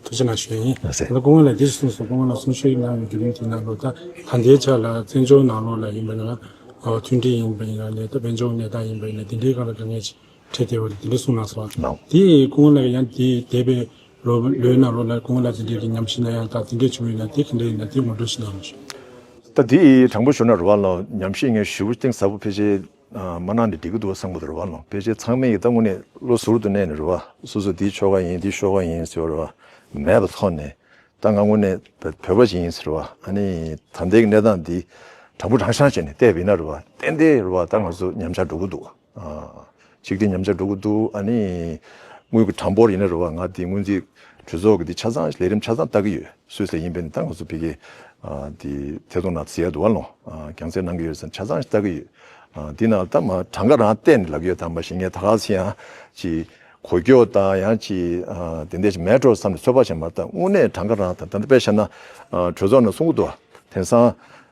ཐུགས་རྗེ་གནང་ཞུ་ཡིན། ལགས་སེ། ད་སྐུ་ངོ་ལགས་འདི་གསུངས་སོང་། སྐུ་ངོ་ལགས་གསུང་བཤད་གནང་བའི་བརྒྱུད་རིམ་དེའི་ནང་ལོགས་ད་ད་ལྟའི་ཆ་ལ་བཙན་བྱོལ་ནང་ལོགས་ལ་ཡིན་པ་ཡིན་ན་ཨོ་མཐུན་སྒྲིལ་ཡིན་པ་ཡིན་ན་ལས་ད་དཔལ་འབྱོར་གནས་སྟངས་ཡིན་པ་ཡིན་ན་དེ་འདྲའི་སྒང་ལ་དཀའ་ངལ་ཅིག་འཕྲད་བསྡད་པ་རེད། དེ་འདྲ་གསུངས་གནང་སོང་། ལགས། དེ་སྐུ་ངོ་ལགས་ཡང་དེ་འདས་པའི་ལོ་ལོའི་ནང་ལོགས་ལ་སྐུ་ངོ་ལགས་དེ་འདྲའི་གི་ཉམས་ཞིབ་གནང་ཡང་དང་དེ་འདྲ་བྱུང་ཡོད་ན་དེ་ག་འདྲ་ཡིན་ན་དེ་ངོ་སྤྲོད་ཞིག་གནང་རོགས་ཞུ། ད་དེ་དྲང་པོ་ཞུ་ན་རེད་བ་ལགས། ཉམས་ཞིབ་ངས་ཞེ་པོ་གཏིང་ཟབ་པོ་ཕལ་ཆེར་མ་གནང་ནས་འགྲིག་གི་འདུག་བསམ་གྱི་འདུག་རེད་བ་ལགས། ཕལ་ཆེར་ཚང་མས་ཀྱི་ད་དངོས་གནས་བློ་ཟུར་དུ་གནས་ནས་རེད་བ། སོ་སོ་འདི་ཆོལ་ཁ་ཡིན་འདི་ཤོག་ཁ་ཡིན་ཟེར་བ་རེད་བ་མེད་པ་ཐོག་ནས། ད་ང་དངོས་གནས་བོད་པ་ཞིག་ཡིན་ཟེར་བ། ཨ་ནི་ད་ལྟའི་གནས་སྟངས་འདི་དྲང་པོ་དྲང་བཞག་བྱས་ནས་བལྟས་པ་ཡིན་ན་རེད་བ། ཏན་ཏན་རེད་བ། ད་ང་ཚོ་ཉམས་ཆག་འགྲོ་གི་འདུག་ཨ། ཆིག་སྒྲིལ་ཉམས་ཆག་འགྲོ་གི་འདུག་ཨ་ནི་དངུལ་གྱི་གྲངས་འབོར་ཡིན་ན་རེད་བ། ང་འདི་སྔོན་རྩིས་གྲོས་ཚོགས་ཀྱི་འདི་ཆ་ཚང་ལས་རིམ་ཆ་ཚང་ལྟ་གི་ཡོད། སུད་སི་ལ་ཡིན་པས་ན་ད་ང་ཚོ་ཕ་གི་ཨ་འདི་ཐད་གཏོང་ནང་གཟིགས་ཡ་འདུག་བ་ལགས། ཨ་རྒྱང་སྲིང་གནང་གི་ཡོད་ཟེར་ན་ཆ་ཚང་ལྟ་གི་ཡོད། ཨ་འདི་ནང་ད་མ་གྲངས་ཀ་རང་བལྟས་ནས་ལབ་ཡོད། དམ་པ་ཞིག་ངས་ད་ག་ཚོད་ཡང་ཅིག་གོ་སྐྱོ་དང་ཡང་ཅིག་ཨ་དེ་འདྲ་ཞིག་མེད་འགྲོ་བསམ་ནས་ཚོད་དཔག་བྱས་མ་རེད། ད་དངོས་གནས་གྲངས་ཀ་རང་ད་ད་ལྟ་དཔེ་བཞག་ན་ཨ་གྲོས་ཚོགས་ནང་གསུང་གི་འདུག་བ། དེང་སང་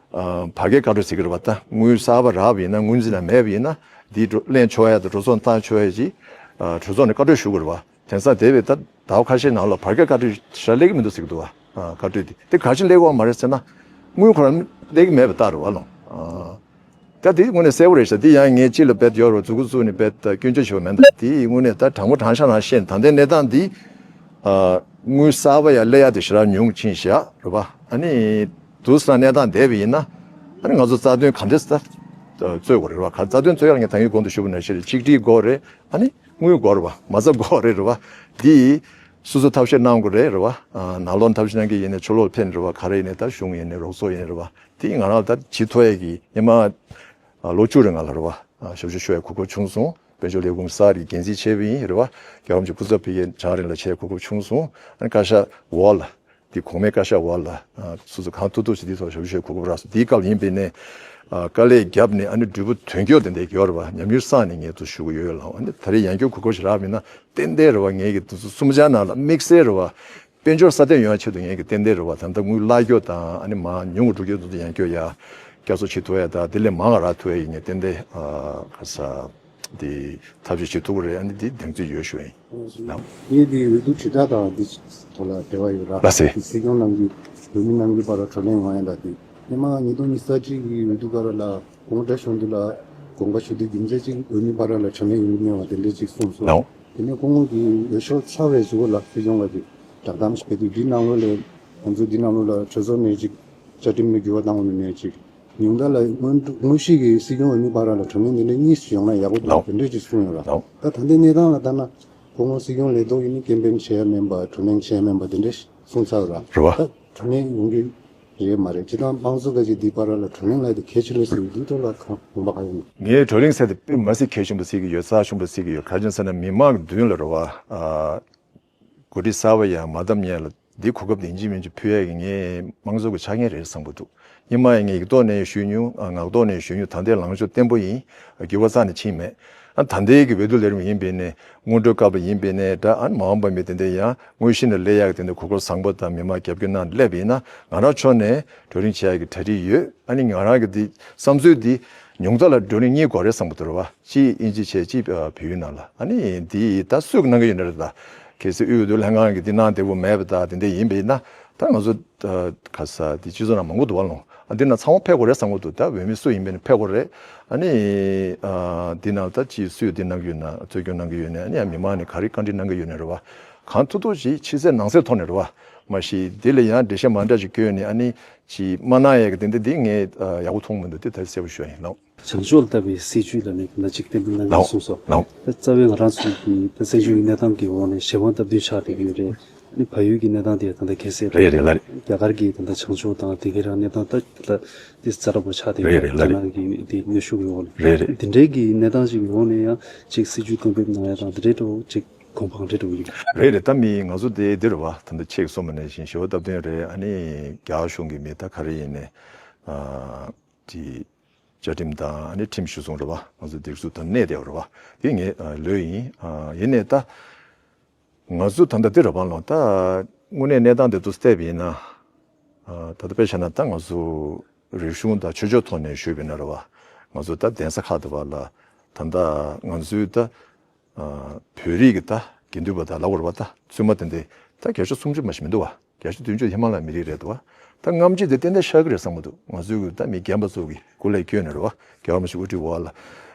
ཨ་བར་བརྒལ་བཀའ་འཁྲོལ་ཟེར་གྱི་རེད་བ། ད་དངུལ་གསར་པ་རག་པ་ཡིན་ན་དངུལ་འཛིན་ལ་མེད་པ་ཡིན་ན་འདི་འགྲོ་ལེན་ཆོག་ཡ་དང་འགྲོ་སོང་བཏང་ཆོག་ཡ་ཅིག་ཨ་གྲོས་ཚོགས་ནས་བཀའ་འཁྲོལ་ཞུ་དགོས་རེད་བ། དེང་སང་དེ་བས་ད་ཟླ་བ་ཁ་ཤས་ནང་ལ་བར་བརྒལ་བཀའ་འཁྲོལ་ཞེ་དྲག་སླེབས་ཀྱི་མི་འདུག་ཟེར་གྱི་འདུག་བ། ཨ་བཀའ་འཁྲོལ་དེ་དེ་ག་ཅི་སླེབས་ཀྱི་ཡོད་མ་རེད་ཟེར་ན་དངུལ་ཁོ་རང་སླེབས་ཀྱི་མེད་པ་ལྟར་རེད་བ་ལགས། ཨ་ད་དེ་དངོས་གནས་གསལ་པོ་རེད་ཤག་དེ་ཡང་ངས་ཅི་ལ་དཔེ་ཡོད་རེད་བ། མཛུབ་གུ་བཙུགས་ནས་དཔེ་སྐྱོན་བརྗོད་བྱེད་པ་མིན། ད་དེ་དངོས་གནས་ད་དྲང་པོ་དྲང་བཞག་ནང་བཤད་ན་ད་ལྟའི་གནས་སྟངས་འདི་ཨ་དངུལ་གསར་པ་ཡར་སླེབས་ཡ་དེ་ཞེ་དྲག་ཉུང་ཕྱིན་བཞག་རེད་བ། ཨ་ནི་དུས་སང་གནས་སྟངས་བསྡད་པ་ཡིན་ན་ཨ་ནི་ང་ཚོ་རྩ་དོན་ག་འདྲས་ད་རྩོད་དགོས་རེད་བ། ག་རྩ་དོན་རྩོད་ཡ་ལ་ངས་ད་གིན་གོང་དུ་ཞུས་པ་ནང་བཞིན་རེད། ཆིག་སྒྲིལ་དགོས་རེད། ཨ་ནི་དངུལ་དགོས་རེད་བ། མ་རྩ་དགོས་རེད་རེད་བ། འདི་སོ་སོ་ཐབས་ཤེས་གནང་དགོས་རེད་རེད་བ། ཨ་ནང་ལོགས་ཐབས་ཤེས་གནང་གི་ཡིན་ནའི་ཕྱི་ལོགས་ཕེབས་ནས་རེད་བ། ག་རེ་ཡིན་ནའི་ད་གཞུང་ཡིན་ནའི་རོགས་ཚོགས་ཡིན་ནའི་རེད་བ། དེ་ང་རང་ད་བྱེད་ཐུབ་ཡས་ཀྱི་སྔོན་མ་ཨ་ལོ་བཅུ་རིང་ལ་རེད་བ། ཨ་ཞབས་ཞུ་ཞུ་ཡས་གོ་སྐབས་བྱུང་སོང་། དཔལ་འབྱོར་ལས་ཁུངས་གསར་གྱི་འགན་འཛིན་བྱས་པ་ཡིན་རེད་བ། རྒྱལ་བ་རིན་པོ་ཆེ་སྐུ་ཚབ་ཕ་གིའི་བྱང་རིང་ལ་བྱས་གོ་སྐབས་བྱུང་སོང་། ཨ་ནི་བཀའ་ཤག་འོག་ལ་དེ་གོང་མའི་བཀའ་ཤག་འོག་ལ་ཨ་སོ་སོ་གང་ཐུབ་ཐུབ་ཞིག་དེ་ཚོ་ཞབས་ཞུ་ཞུ་གོ་སྐབས་རག་སོང་། དེའི་སྐབས་ཡིན་པས་ནས་ཨ་དཀའ་ལས་བརྒྱབ་ནས་ཨ་ནི་འབྲས་བུ་དོན་འཁྱོལ་དེ་འདྲ་ཡོད་རེད་བ། ཉམས་མྱོང་བསགས་ནས་ངས་དེ་ཚོ་ཞུ་གི་ཡོད་ལགས། ཨ་ནི་ད་རེས་ཡང་བསྐྱར་གོ་སྐབས་ཤིག་རག་པ་ཡིན་ན་ཏན་ཏན་རེད་བ། ངས་ཀྱི་དེ་ཚོ་གསུམ་ཆ་ནང་ལ་དམིགས་བསལ་རེད་བ། དཔལ་འབྱོར་སྲ་བརྟན་ཡོང་བའི་ཆེད་དུ་ངས་ཀྱི་ཏན་ཏན་རེད་བ། ད་ལྟ་དངུལ་བརླག་རྒྱུ་དང་ཨ་ནི་མར་ཉུང་དུ་འགྲོ་རྒྱུ་དེ་ཚོ་ཡང་བསྐྱར་ཡར་བསྐྱར་གསོ་བྱེད་ཐུབ་ཡ་དང་དེ་ལས་མང་བ་རག་ཐུབ་ཡ་ཡིན་ངས་ཏན་ཏན་ཨ་ག་ས་དེ་ཐབས་ཤེས་བྱེད་ཐུབ་ཀྱི་རེད། ཨ་ནི་དེ་གདེང་ཚོད་ཡོད་ཞུ་ཡིན་ལགས། ངས་དེ་འོས་བསྡུ་དྲིལ་བསྒྲགས་དང་དེ་ཐོག་ལ་འབྲེལ་བ་ཡོད་ར། ལགས་སེ། དེ་སྲིད་སྐྱོང་གནང་རྒྱུ་འོས་མི་གནང་རྒྱུ་བར་ལ་བགྲོ་གླེང་ཡོང་ཡ་ད་དེ་སྔོན་མ་ཉིས་སྟོང་ཉི་ཤུ་རྩ་གཅིག་གི་འོས་བསྡུ་སྐབས་ར་ལ་སྐུ་ངོ་བཀྲ་ཤིས་དབང་འདུས་ལགས་དགོངས་པ་ཞུ་དུས་རྒྱུ་མཚན་གཅིག་འོས་མི་བར་ལ་བགྲོ་གླེང་ཡོང་གི་མེད་པ་དེ་འདྲ་གཅིག་གསུངས་སོང་། ལགས། དེ་ནས་སྐུ་ངོ་གིས་འོས་ཤོག་ཚར་བའི་གཞུག་གུ་ལ་སྲིད་སྐྱོང་ལ་ཅིག་བསྒྲགས་གཏམ་ཞིག་སྤེལ་དུས་འདི་ནང་ལོགས་ལ་ང་ཚོ་འདི་ནང་ལོགས་ལ་གྲོས་ཚོགས་ནས་ཅིག་བཅའ་ཁྲིམས་ལ་འགྱུར་བ་བཏང་བ་ནས་ནས་ཅིག་ཉུང་མཐའ་ལ་དངོས་དངོས་གཞི་གི་སྲིད་སྐྱོང་འོས་མི་བར་ལ་བགྲོ་གླེང་དེ་འདྲ་གཉིས་སུ་ཡོང་ན་ཡག་པོ་འདུག་ལགས། དེ་འདྲ་ཅིག་གསུངས་ཡོད་ལགས། ལགས། ད་ད་ལྟའི་གནས་སྟངས་ལ་ལྟ་ན་སྐུ་ངོ་སྲིད་སྐྱོང་ལས་ཐོག་ཡིན་ན་སྐྱེ་འཕེན་བྱེད་ཡ་མིན་པ་བགྲོ་གླེང་བྱེད་ཡ་མིན་པ་དེ་འདྲ་གསུངས་ཚར་བ་ར། རེད་བ། ད་བགྲོ་གླེང་ཡོང་གི་རེད་མ་རེད། སྤྱིར་བཏང་དམངས་གཙོ་ག་ཅིག་འདི་བར་ལ་བགྲོ་གླེང་ལ་དེ་གལ་ཆེ་ལོས་ཟེར་བའི་འདི་ཐོག་ལ་གང་དགོངས་པ་གང་ཡོད། ངས་བགྲོ་གླེང་ཟེར་དེ་དཔེ་མ་སྲིད་གལ་ཆེན་པོ་བརྩི་གི་ཡོད། རྩ་ཆེན་པོ་བརྩི་གི་ཡོད། ག་ཅི་ཟེར་ན་མི་མང་གི་མདུན་ལ་རེད་བ། ཨ་འགོ་ཁྲིད་གསར་པ་ཡང་མ་བདམས་སྔོན་ལ་འདི་གོ་སྐབས་དེ་ཡིན་གཅིག་མིན་གཅིག་ཕུལ་ཡས་ཀྱི་ངའི་དམངས་གཙོ་གི་ཆ་རྐྱེན་རེད་བསམ་གྱི་འདུག་སྔོན་མ་ཡང་ངས་ཡིག་ཐོག་ནས་ཞུས་མྱོང་། ཨ་ངག་ཐོག་ནས་ཞུས་མྱོང་། ད་ལྟའི་ལངས་ཕྱོགས་བརྟན་པོ་ཡིན། འགྱུར་བ་རྩ་ནས་ཕྱིན་མེད། ཨ་ད་ལྟའི་གི་འོས་བསྡུ་ལས་རིམ་ཡིན་པས་ནས་སྔོན་འགྲོའི་སྐབས་ཡིན་པས་ནས་ད་ཨ་མ་འོངས་པ་མི་དེ་འདྲ་ཡང་དངོས་གཞི་ནས་སླེབས་ཡག་གི་དེ་འདྲ་གོ་སྐབས་བཟང་པོ་དང་མི་མང་རྒྱབ་སྐྱོར་གནང་སླེབས་ཡིན་ན་ང་རང་ཕྱོགས་ནས་བགྲོ་གླེང་བྱེད་ཡག་གི་གྲ་སྒྲིག་ཡོད། ཨ་ནི་ང་རང་གི་འདི་བསམ་ཚུལ་འདི་ཉུང་མཐའ་ལ་བགྲོ་གླེང་གཉིས་དགོས་རེད་བསམ་གྱི་འདུག་རེད་བ། གཅིག་དབྱིན་ཇི་བྱས་གཅིག་བལ་ཡུལ་ནང་ལ། ཨ་ནི་འདི་ད་སུས་གནང་གི་ཡོད་ན་རེད། ད་གལ་སྲིད་དབུས་འོས་བསྡུ་ལྷན་ཁང་གི་འདི་གནང་བདེ་པོ་མེད་པ་ད་དེ་འདྲ་ཡིན་པ་ཡིན་ན་ད་ང་ཚོ་ད་ག་ས་འདི་སྤྱི་ཚོགས་ནང་མང་པོ་འདུག་བ་ལོང་། ཨ་འདི་ན་ཚང་མ་ཕེབས་དགོས་རེད་བསམ་གྱི་འདུག་ད་འོས་མི་སུ་ཡིན་པ་ཡིན་ན་ཕེབས་དགོས་རེད། ཨ་ནི་ཨ་འདི་ནང་ད་ཅིག་སུས་འདི་གནང་གི་ཡོད་ན་རྩོད་སྐྱོང་གནང་གི་ཡོད་ན་ཨ་ནི་ཡང་མི་མང་ནས་ག་རེ་བཀའ་འདྲི་གནང་གི་ཡོད་ན་རེད་བ། གང་ཐུབ་ཐུབ་ཅིག་ཕྱི་གསལ་ནང་གསལ་ཐོག་ནས་རེད་བ། མ་གཞི་འདི་ལ་ཡང་འགྲེལ་བཤད་མ་འདྲ་ཞིག་བཀོད་ནས་ཨ་ནི་ཅིག་མ་གནང་ཡས་ཀྱི་དེ་འདྲ་འདི་ངས་ཨ་ཡག་པོ་མཐོང་མི་འདུག་དེ་ད་གསལ་པོ་ཞུ་ཡ་ཡིན་ལགས། བྱང་ཕྱོགས་ལ་ལྟ་བའི་སྲིད་བྱུས་ལ་ནི་ད་ཅིག་གཏན་འབེབས་གནང་གི་ལགས། གསུངས་སོ། ལགས། ད་རྩ་བའི་ང་རང་ཚོ་གི་ད་བཙན་བྱོལ་གྱི་གནས་སྟངས་ཀྱི་འོག་ནས་གཞན་དབང་སྟབས་བསྟུན་ཆགས་བསྡད་ཀྱི་ཡོད་རེད། ཨ་ནི་བལ་ཡུལ་གྱི་གནས་སྟངས་དེ་ད་ལྟ་ཁ་གསལ་རེད། རེད་རེད་ལགས་རེད། རྒྱ་གར་གྱི་ད་ལྟ་བྱང་ཕྱོགས་དང་དེ་གའི་རང་གནས་སྟངས་ད་ད་ལྟ་དེ་ཛ་དྲག་པོ་ཆགས་བསྡད་ཡོད་རེད། རེད་རེད་ལགས་རེད། རྒྱ་ནག་གི་དེ་གནོན་ཤུགས་ཀྱི་འོག་ནས། རེད་རེད། དེ་འདྲའི་གི་གནས་སྟངས་ཅིག་གི་འོག་ནས་ཡང་ཅིག་སྲིད་བྱུས་གཏན་འབེབས་གནང་ཡ་དང་དེ་འདྲའི་འགྲོ་ཅིག་གོམ་པ་གང་འདྲ་འགྲོ་གི་ཡོད། རེད་རེད། ད་མི་ང་ཚོ་དེ་འདི་རེད་བ། ད་ལྟ་ཁྱེད་ཀྱིས་གསུངས་པ་ནང་བཞིན་ཞི་བ་སྟབས་བསྟུན་རེད། ཨ་ནི་རྒྱ་གཞུང་གི་མི་ད་ག་རེ་ཡིན་ནའི་ཨ་དེ་བཅའ་ཁྲིམས་དང་ཨ་ནི་ཁྲིམས་གཞི་བཟུང་རེད་བ། ང་ཚོ་སྒྲིག་འཛུགས་དང་གནས་བསྡད་པ་རེད་བ། དེ་ངས་ཨ་ལོས་ཡིན། ཨ་ཡིན་ནའི་ད་ང་ཚོ་ད་ལྟ་འདི་རེད་བ་ལགས། ད་དངོས་གནས་གནས་སྟངས་དེ་ཚོ་བལྟས་པ་ཡིན་ན་ཨ་ད་ལྟ་དཔེ་བཞག་ན་ད་ང་ཚོ་རིག་གཞུང་དང་ཆོས་ཕྱོགས་ཐོག་ནས་ཞུས་པ་ཡིན་ན་རེད་བ། ང་ཚོ་ད་གདན་ས་ཁག་དེ་བ་ལ་ ད་ལྟ་ང་ཚོའི་ད་བོད་རིགས་ཀྱི་ད་དགེ་འདུན་པ་དང་ལབ་དགོས་རེད་པ། ད་བཙུན་མ་དེ་འདྲ་ད་བརྒྱ་ཆ་སུམ་ཅུ་མ་ཞིག་མི་འདུག་བ། བརྒྱ་ཆ་བདུན་ཅུ་ཧི་མ་ལ་ཡའི་མི་རིགས་རེད་འདུག་བ། ད་སྔ་ཕྱི་དེ་ཏན་ཏན་ཤར་གི་རེད་བསམ་གི་འདུག། ང་ཚོའི་གི་ད་མི་རྒན་པ་ཚོ་གི་སྐུ་ལས་བསྐྱོན་ནས་རེད་བ། རྒྱལ་བ་རིན་པོ་ཆེ་དབུ་ཁྲིད་འོག་ལ་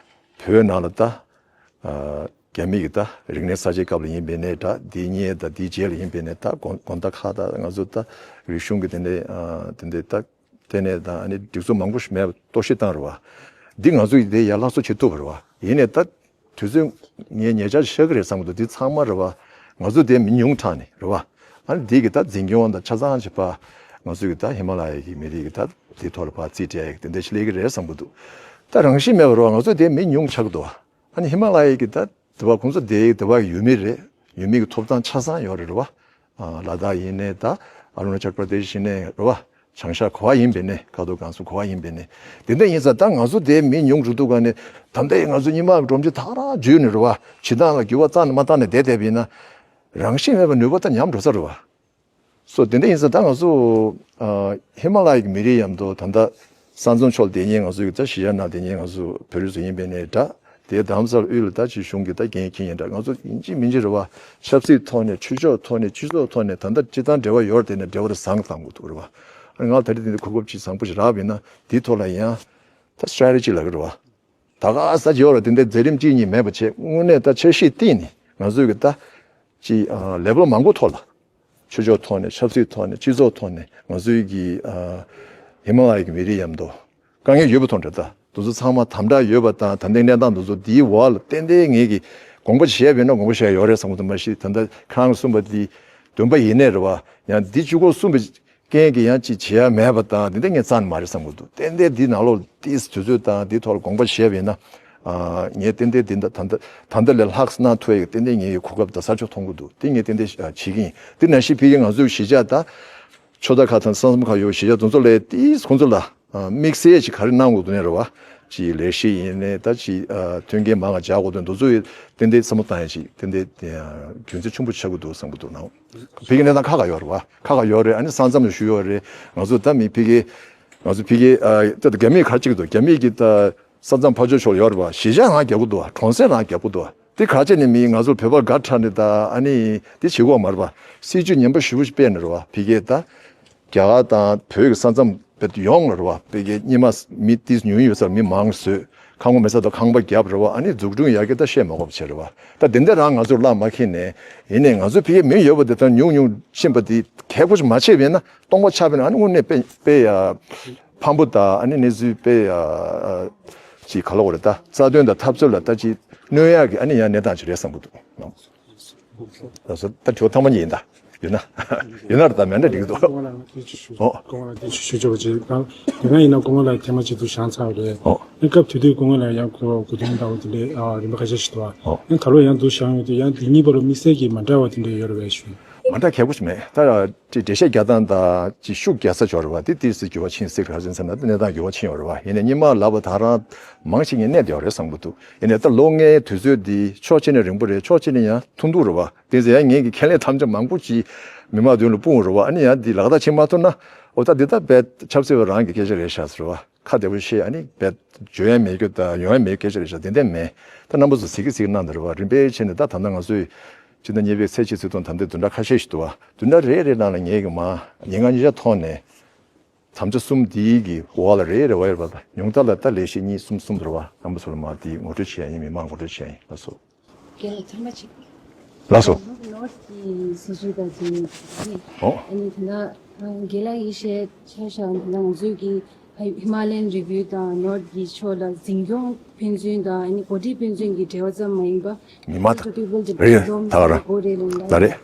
བོད་ནང་ལ་ད་རྒྱ་མི་གི་ད་རིག་གནས་གསར་བརྗེའི་སྐབས་ལ་ཡིན་པའི་ནས་ད་འདི་གཉིས་ད་འདི་རྗེས་ལ་ཡིན་པའི་ནས་ད་དགོན་དགོན་སྡེ་ཁག་ད་ང་ཚོ་ད་རིག་གཞུང་གི་དེ་འདྲའི་དེ་འདྲའི་ད་ལྟེ་གནས་དང་ཨ་ནི་སྒྲིག་འཛུགས་མང་པོ་ཞིག་མེད་པ་གཏོར་བཤིག་བཏང་རེད་བ། འདི་ང་ཚོ་ཡི་དེ་ཡར་སླར་གསོ་བྱེད་ཐུབ་པ་རེད་བ། ཡིན་ནའི་ད་དུས་ཚོད་ངས་ཉེ་ཆར་ཤར་གི་རེད་བསམ་གི་འདུག། འདི་ཚང་མ་རེད་བ། ང་ཚོ་དེ་མི་ཉུང་དྲགས་ནས་རེད་བ། ཨ་ནི་འདི་གི་ད་འཛིན་སྐྱོང་དང་ཆ་ཚང་བྱེད་པ་ང་ཚོ་གི་ད་ཧི་མ་ལ་ཡ་གི་མི་རིགས་གི་ད་དེ་ཐོག་ལ་ཕར་རྩིས་སྤྲད་ཡ་གི་དེ་འདྲ་ཞིག་སླེབས་གི་རེད་བསམ་གི་འདུག། ད་རང་བཞིན་མེད་པ་རེད་བ། ང་ཚོ་དེ་མི་ཉུང་ཆགས་གི་འདུག་བ། ཨ་ནི་ཧི་མ་ལ་ཡའི་གི་ད་དེ་བ་ཁོང་ཚོ་དེའི་དེ་བ་ཡུལ་མི་རེད། ཡུལ་མི་གི་ཐོབ་ཐང་ཆ་ཚང་ཡོད་རེད་བ། ཨ་ལ་དྭགས་ཡིན་ནའི་ད་ཨ་རུ་ན་ཅལ་པྲ་དེ་ཤི་ཡིན་ནའི་རེད་བ། བྱང་ཤར་ག་བ་ཡིན་པའི་ནའི་ཀ་ཐོག་ཀན་སུའུ་ག་བ་ཡིན་པའི་ནའི། དེ་འདྲ་ཡིན་ཙང་ད་ང་ཚོ་དེ་མི་ཉུང་འགྲོ་དུས་ག་ནས་ད་ལྟ་ང་ཚོ་སྔོན་མ་གི་སྒྲོམ་གཞི་ཐག་རང་འཇུས་ནས་རེད་བ། བྱེད་སྟངས་ལ་འགྱུར་བ་རྩ་ནས་མ་བཏང་ནས་བསྡད་བསྡད་པ་ཡིན་ན་རང་བཞིན་མེད་པ་ནུས་པ་ད་ཉམས་འགྲོ་ས་རེད་བ། སོ་དེ་འདྲ་ཡིན་ཙང་ད་ང་ཚོ་ཨ་ཧི་མ་ལ་ཡའི་མི་རིགས་མཉམ་དུ་ད་ལྟ་ས་མཚམས་ཕྱོགས་དེ་ཉིད་ང་ཚོ་གི་ད་གཞིས་ཆགས་ནང་དེ་ཉིད་ང་ཚོ་བོད་རིགས་ཚོ་ཡིན་པའི་ནའི་འདྲ། དེ་དྷ་རམ་ས་ལ་དབུས་ལ་ད་ཅིག་གཞུང་གི་ད་འགན་འཁྱེར་ཡིན་འདྲ། ང་ཚོ་ཡིན་གཅིག་མིན་གཅིག་རེད་བ། ཆབ་སྲིད་ཐོག་ནས་ཆོས་ཕྱོགས་ཐོག་ནས་སྤྱི་ཚོགས་ཐོག་ནས་ད་ལྟ་སྤྱི་བཏང་འབྲེལ་བ་ཡོད་རེད། དེ་ནས་འབྲེལ་བ་དེ་བཟང་གི་བཏང་དགོས་འདུག་རེད་བ། ཨ་ང་ད་རེས་དེ་འདྲ་གོ་སྐབས་ཅིག་བཟང་པོ་ཞིག་རག་པ་ཡིན་ན་དེའི་ཐོག་ལ་ཡང་ད་སི་ཊེ་རེ་ཊི་ཇི་ལབ་གི་རེད་བ། ད་ག་ས་ཅིག་ཡོད་རེད། དེ་འདྲ་མཛད་རིམ་གཅིག་གཉིས་མེད་པ་བྱས་དངོས་གནས་ད་འཆར་གཞི་བཏིང་ནས་ང་ཚོའི་གི་ད་ཅིག་ལེ་བལ་མང་པོ་ཐོག་ལ། ཆོས་ཕྱོགས་ཐོག་ནས་ཆབ་སྲིད་ཐོག་ནས་སྤྱི་ཚོགས་ཐོག་ནས་ང་ཚོའི་གི་ཨ་ཧི་མ་ལ་ཡའི་གི་མི་རིགས་མཉམ་དུ་དཀའ་ངལ་ཡོད་པ་མཐོང་འདྲ། ད་དེ་ཚོ་ཚང་མ་དམ་དྲག་ཡོད་པ་དང་ད་ལྟའི་གནས་སྟངས་དེ་ཚོ་འདིའི་འོག་ལ་ཏན་ཏན་ངེད་ཀྱི་དགོངས་པ་བཞེས་པ་ཡིན་ན་དགོངས་པ་བཞེས་ཡོད་རེད་བསམ་གི་འདུག། མ་གཞི་ད་ལྟ་ཁྱེད་རང་གིས་གསུངས་པ་འདི་བདེན་པ་ཡིན་ནའི་རེད་བ། ཡང་འདི་གཅིག་པོ་གསུངས་པའི་རྐྱེན་གྱིས་ཡང་ཅིག་བྱེད་ཡ་མེད་པ་དང་དེ་འདྲ་ངས་རྩ་ནས་མ་རེད་བསམ་གི་འདུག། ཏན་ཏན་འདི་ནང་ལོགས་ཏིས་དུས་ཚོད་དང་འདི་ཐོག་ལ་དགོངས་པ་བཞེས་པ་ཡིན་ན། ཨ་ངས་ཏན་ཏན་འདི་འདྲ་ད་ལྟ་ད་ལྟ་ལས་ལྷག་གནང་ཐུབ་ཡ་གི་ཏན་ཏན་ངས་གོ་སྐབས་དང་ས་ཕྱོགས་མཐོང་གི་འདུག། དེ་ངས་ཏན་ཏན་བྱེད་ཀྱི་ཡིན། དེ་ནང་བཞིན་ཕ་གི་ང་ཚོའི་གཞིས་ཆགས་ད་ཕྱོགས་མཐའ་ཁག་དང་ས་མཚམས་ཁག་ཡོད་གཞིས་ཆགས་དེ་ཚོ་ལ་ཏིས་ཁོང་ཚོ་ལ་དམིགས་བསལ་ཅིག་ག་རེ་གནང་དགོས་འདུག་ནས་རེད་བ། ཅིག་ལས་གཞི་ཡིན་ནའི་ད་ཅིག་མཐུན་རྐྱེན་མང་བ་སྦྱར་དགོས་འདུག། འདི་ཚོ་ཡི་ཏན་ཏན་བསམ་བློ་བཏང་ཡ་ཅིག་ཏན་ཏན་རྒྱུན་འཛིན་ཆེན་པོ་ཆགས་ཀྱི་འདུག་བསམ་གྱི་འདུག་ནའོ། ཕ་གི་གནས་སྟངས་ཁག་ཁག་ཡོད་རེད་བ། ཁག་ཁག་ཡོད་རེད། ཨ་ནི་ས་མཚམས་ལ་བཞུགས་ཡོད་རེད། ང་ཚོ་ད་མི་ཕ་གི་ང་ཚོ་ཕ་གི་ད་རྒྱ་མིས་ག་རེ་བྱེད་ཀྱི་འདུག། རྒྱ་མིས་ཀྱི་ད་ས་མཚམས་ཕར་ཕྱོགས་ཕྱོགས་ལ་ཡོད་རེད་བ། གཞིས་ཆགས་རང་རྒྱབ་ཀྱི་འདུག་བ། གྲོང་གསེབ་རང་རྒྱབ་ཀྱི་འདུག་བ། དེ་ག་རེ་བྱས་ནས་མི་ང་ཚོར་བོད་པར་དགའ་དྲགས་ནས་ད་ཨ་ནི་དེ་བྱེད་དགོས་མ་རེད་བ། སྲིད་ཇུས་ངན་པ་ཞེ་པོ་ཞིག་སྤེལ་ནས་རེད་བ། ཕ་གིར་ད་རྒྱ་གར་དང་བོད་ཀྱི་ས་མཚམས་བོད་ཡོངས་ལ་རེད་བ། ཕ་གིར་སྔོན་མ་མི་ཏིས་ཉུང་ཉུང་ཡོད་སར་མི་མང་བཟོས། ཁང་པ་མེད་ས་དང་ཁང་པ་བརྒྱབ་རེད་བ། ཨ་ནི་འཛུགས་སྐྲུན་ཡག་གི་ད་བཤད་མ་དགོས་པ་བྱས་རེད་བ། ད་དེ་འདྲ་རང་ང་ཚོར་གླགས་མ་ཁེལ་ནས། ཡིན་ནའི་ང་ཚོ་ཕ་གིར་མི་ཡོད་པ་དེ་ལྟར་ཉུང་ཉུང་ཕྱིན་པ་དེ་གལ་པོ་ཞིག་མ་ཆེ་བས་ན་སྟོང་པ་ཆགས་པས་ན་ཨ་ནི་དངོས་གནས་དཔེ་དཔེ་ཡ་ཕངས་པོ་དང་ཨ་ནི་གནས་ཚུལ་དཔེ་ཡ་ཅིག་ག་ལ་འོ་རེད། ད་རྩ་དོན་དང་འཐབ་རྩོད་ལ་ད་ཅིག་གནོད་ཡག་གི་ཨ་ནི་ཡང་གནས་སྟངས་ཅིག་རེད་བསམ་གི་འདུག། ད་སོ་ད་དྲི་བ་ཐེངས་མ་གཉིས་ཡིན་ད། ཡོད་ན། ཡོད་ན་རེད། ད་མེད་ན་འགྲིག་གི་འདུག། སྐུ་ངོ་ལ་ང་ཚོས་ཅིག་ཞུ། ཨོ། སྐུ་ངོ་ལ་དེ་ཅིག་ཞུ་ཆོག་པ་ཅིག་དང་། དེ་སྔ་ཡིན་ན་སྐུ་ངོ་ལ་ཐེངས་མ་གཅིག་འདུག་བཞེངས་ཚར་བ་རེད། ཨོ། ཨ་སྐབས་དེ་དུས་སྐུ་ངོ་ལ་ཡང་གོ་གོ་དོན་འདྲ་བོ་དེ་འདྲའི་ཨ་རིམ་པ་ཁ་ཤས་ཤིག་འདུག་ཨ། ཨོ། ཡང་ད་ལོ་ཡང་འདུག་བཞེངས་ཡོད་དུས་ཡང་དེ་གཉིས་བར་ལ་དམིགས་བསལ་གྱི་མ་འདྲ་བ་དེ་འདྲ་ཡོད་རེད་པས་ཞུ། མ་འདྲ་གལ་པོ་ཞིག་མེད། ད་ཅིག་འགྲེལ་བཤད་རྒྱག་སྟངས་དང་ཅིག་ཤུགས་རྒྱག་ས་ཅིག་ཡོད་རེད་པ། དེ་ཏོག་ཙམ་འགྱུར་བ་ཕྱིན་སྲིད་ག་རེ་ཟེར་ན་དེ་གནས་སྟངས་འགྱུར་བ་ཕྱིན་ཡོད་རེད་པ། ཡིན་ནའི་སྔོན་མ་ལབ་པ་དང་རང་མང་ཞིག་ངས་གནས་བསྡད་ཡོད་རེད་བསམ་གྱི་འདུག། ཡིན་ནའི་ད་ལོ་ལྔའི་དུས་ཚོད་འདི་ཕྱོགས་གཅིག་ནས་རིང་པོ་རེད། ཕྱོགས་གཅིག་ནས་ཡང་ཐུང་ཐུང་རེད་པ། དེ་ཚོ་ཡང་ངེད་ཀྱི་ཁས་ལེན་དམ་བཅའ་མང་པོ་ཅིག་མི་མང་མདུན་ལ་སྤུངས་རེད་པ། ཨ་ནི་ཡང་འདི་ལག་བསྟར་བྱེད་མ་ཐུབ་ན་འོ་ད་འདི་ད་དཔེ་ཆབ་སྲིད་པ་རང་གི་སྐད་ཆ་རེད་ཤག་ཟེར་བ། ཁ་བདེ་པོ་བཤད། ཨ་ནི་དཔེ་བརྗོད་ཡ་མེད་རྒྱུ་དང་ཡོང་ཡ་མེད་སྐད་ཆ་རེད་ཤག། དེ་འདྲ་མེད། ད་རྣམ་པ་ཚོ་གཟིགས་ཀྱི་གཟིགས་གནང་དང་རེད་པ། རིམ་པས་བྱས་ནས་ད་ད་ལྟ་ང་ཚོས་སྤྱི་ཟླ་གཉིས་པའི་ཚེས་གཅིག་ཚེས་གསུམ་ད་ལྟ་བདུན་ཕྲག་ཁ་ཤས་ཤིག་འདུག་པ། བདུན་ཕྲག་རེ་རེ་ནང་ལ་ངེད་ཀྱི་མ་ཉིན་ལྔ་ཉིན་ཤས་ཐོག་ནས་དམ་བཅའ་གསུམ་འདིའི་གི་འོག་ལ་རེ་རེ་བ་ཡོད་པ་དང་ཉུང་མཐའ་ལ་ད་ལས་གཞི་གཉིས་གསུམ་གསུམ་རེད་པ། རྣམ་པ་ཚོ་ལ་མ་འདི་ངོ་སྤྲོད་བྱེད་ཡ་ཡིན། མི་མང་ངོ་སྤྲོད་བྱེད་ཡ་ཡིན། ལགས་སོ། རྒན་ལགས་ཐེངས་མ་གཅིག། ལགས་སོ། ནོར་ཐི་གི་སྲིད་བྱུས་དང་འབྲེལ་ནས་ཨོ། ཨ་ནི་ད་ལྟ་རྒན་ལགས་ཀྱིས་བཤད་ཆོག་ཤག། ད་ལྟ་ང་ཚོས་ཀྱི་ཧི་མ་ལ་ཡན་རི་བིའུ་དང་ནོར་ཐི་གི་ཕྱོགས་ལ་འཛིན་སྐྱོང་ཕན་ཚུན་དང་ཨ་ནི་འགོ་ཁྲིད་ཕན་ཚུན་གྱི་འབྲེལ་བ་ཙམ་མ་ཡིན་པ། མི་མང་དང་། ད་ག་རང་། ད་རེད།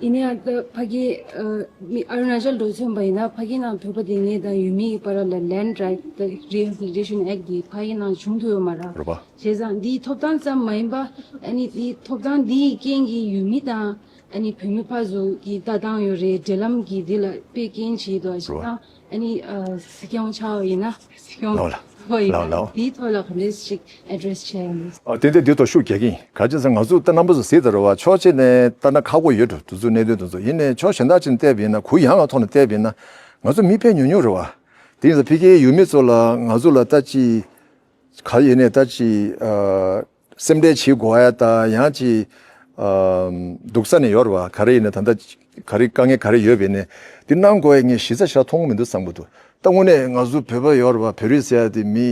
ཡིན་ནའང་ད་ཕ་གི་ཨ་མི་ཨ་རུ་ན་ཅལ་འགྲོ་མཚོན་པ་ཡིན་ན་ཕ་གི་ནང་བོད་པ་དེ་ངེད་དང་ཡུལ་མི་གི་བར་ལ་Land Right Rehabilitation Act དེ་ཕ་གི་ནང་བྱུང་ཐུབ་ཡོད་མ་རེད། རེད་པ། བྱས་ཙང་འདིའི་ཐོབ་ཐང་ཙམ་མ་ཡིན་པ་ཨ་ནི་འདིའི་ཐོབ་ཐང་འདིའི་རྐྱེན་གྱིས་ཡུལ་མི་དང་ཨ་ནི་བོད་མི་ཕར་ཚུར་གྱི་ལྟ་སྟངས་ཡོད་རེད། འབྲེལ་ལམ་གྱི་འདི་ལ་དཔེ་རྐྱེན་བྱེད་དོ་ཞེས་དང་། ཨ་ནི་ཨ་སྲིད་སྐྱོང་ཆགས་པ་ཡིན་ན་སྲིད་སྐྱོང་ལགས་ལགས། ལྷོ་ཡིན་ལགས་ལགས། དེའི་ཐོག་ལ་ག་འདྲས་ཞིག་address་བྱས་ཡོད་མེད། ཨ་དེ་འདྲ་འདི་ཐོག་ཤུགས་རྒྱག་གི་ཡིན། ག་ཅི་ཟེར་ང་ཚོ་ད་རྣམ་པ་ཚོ་གཟིགས་ད་རེད་པ། ཕྱོགས་གཅིག་ནས་ལྟ་ན་ཁག་པོ་ཡོད་འགྲོ། དུས་ཚོད་གནད་དོན་དེ་ཚོ་ཡིན་ནའི་ཕྱོགས་གཞན་དག་ཅིག་ནས་བལྟས་པ་ཡིན་ན་གུ་ཡངས་པའི་ཐོག་ནས་བལྟས་པ་ཡིན་ན་ང་ཚོ་མི་ཕལ་ཉུང་ཉུང་རེད་པ། དེ་ཡིན་ཙང་ཕ་གིའི་ཡུལ་མི་ཚོ་ལ་ང་ཚོ་ལ་ལྟ་ཅི། ག་ཡིན་ནས་ད་ཅི་ཨ་སེམས་ཁྲལ་བྱེད་དགོས་ཡ་ད་ཡང་ཅི་ཨ་སྡུག་ས་ནས་ཡོད་རེད་བ། ག་རེ་ཡིན་ན་ད་ལྟ་ག་རེ་དཀའ་ངལ་ག་རེ་ཡོད་པ་ཡིན་ནས་འདི་གནང་དགོས་ཡ་ངས་གཞི་རྩ་ཞིག་མཐོང་གི་མི་འདུག་བསམ་གི་འདུག་ད་དངོས་གནས་ང་ཚོ་བོད་པ་ཡོད་རེད་བ། བོད་རིགས་ཟེར་ཡ་དེ་མི་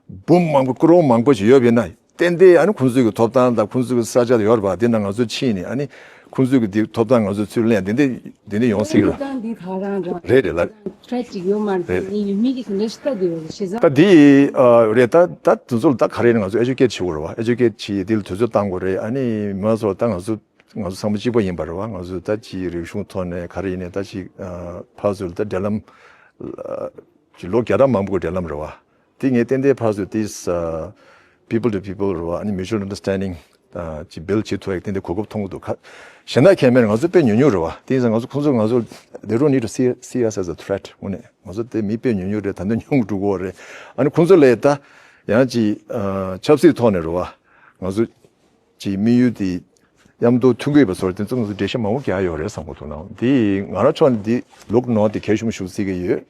འབུམ་མང་པོ་ཀོ་རོང་མང་པོ་ཞིག་ཡོད་པ་ཡིན་ན། ཏན་ཏན་ཨ་ནི་ཁོང་ཚོའི་གི་ཐོབ་ཐང་དང་ཁོང་ཚོའི་གི་ས་ཆ་དེ་ཡོད་རེད་པ། དེ་ན་ང་ཚོ་ཕྱིན་ནས་ཨ་ནི་ཁོང་ཚོའི་གི་དེ་ཐོབ་ཐང་ང་ཚོ་ཚུར་ལེན་དེ་འདྲ་དེ་འདྲ་ཡོང་སྲིད་གི་ལ། ཏན་ཏན་དེ་ད་རང་རང་རེད་རེད་ལ། ཁྲལ་ཅིག་ཡོད་མ་རེད། རེད། ནི་ཡུལ་མི་གི་དེ་འདྲ་ཤི་ད་དེ་ཡོད་ཤེས་ས། ད་དེ་ཨ་རེད། ད་ད་དེ་ཚོ་ལ་ད་ག་རེ་ང་ཚོ་ཨེ་ཇུ་ཀེ་ཊི་བྱེད་དགོས་རེད་བ། ཨེ་ཇུ་ཀེ་ཊི་བྱེད་དེ་ལ་དུས་ཚོད་བཏང་དགོས་རེད། ཨ་ནི་མ་ཚོ་ད་ང་ཚོ་ང་ཚོ་ཚང་མ་གཅིག་པ་ཡིན་པ་རེད་བ། ང་ཚོ་ད་ཅི་རིག་གཞུང་ཐོག་ནས་ག་རེ་ཡིན་ནས་ད་ཅི་ཨ་ཕར་ཚུར་ད་འབྲེལ་ལམ་ཨ་ཅི་ལོ་བརྒྱ་ཕྲག་མང་པོ་གི་འབྲེལ་ལམ་རེད་བ། དེ་ངས་ཏན་ཏན་ཕར་ཚུར་དེ་ཨ་people to people རེད་བ། ཨ་ནི་mutual understanding ཨ་ཅི་build བྱེད་ཐུབ་ཡག་ཏན་ཏན་གོ་སྐབས་མཐོང་གི་འདུག་ག་གཞན་དག་ཁྱད་མེད་ང་ཚོ་དཔེ་ཉུང་ཉུང་རེད་བ། དེ་ཡིན་ཙང་ང་ཚོ་ཁོང་ཚོ་ང་ཚོ་they don't need to see, see us as a threat དངོས་གནས་ང་ཚོ་དེ་མི་དཔེ་ཉུང་ཉུང་རེད། ད་ལྟ་ཉུང་འགྲོ་གི་རེད། ཨ་ནི་ཁོང་ཚོ་ལས་ད་ཡང་ཅི་ཨ་ཆབ་སྲིད་ཐོག་ནས་རེད་བ། ང་ཚོ་ཀྱི་དམིགས་ཡུལ་དེ་མཉམ་དུ་མཐུན་འགྱུར་བ་ཚོར་དེ་ཚོ་ང་ཚོ་འགྲེལ་བཤད་མང་པོ་རྒྱག་ཡོད་རེད་བསམ་གྱི་འདུག་ནའང་དེ་ང་རང་ཕྱོགས་ནས་དེ་ལུག་ནོར་དེ་ཁྱད་གཞུང་ཞུ་སྲིད་ཀྱི་ཡོད།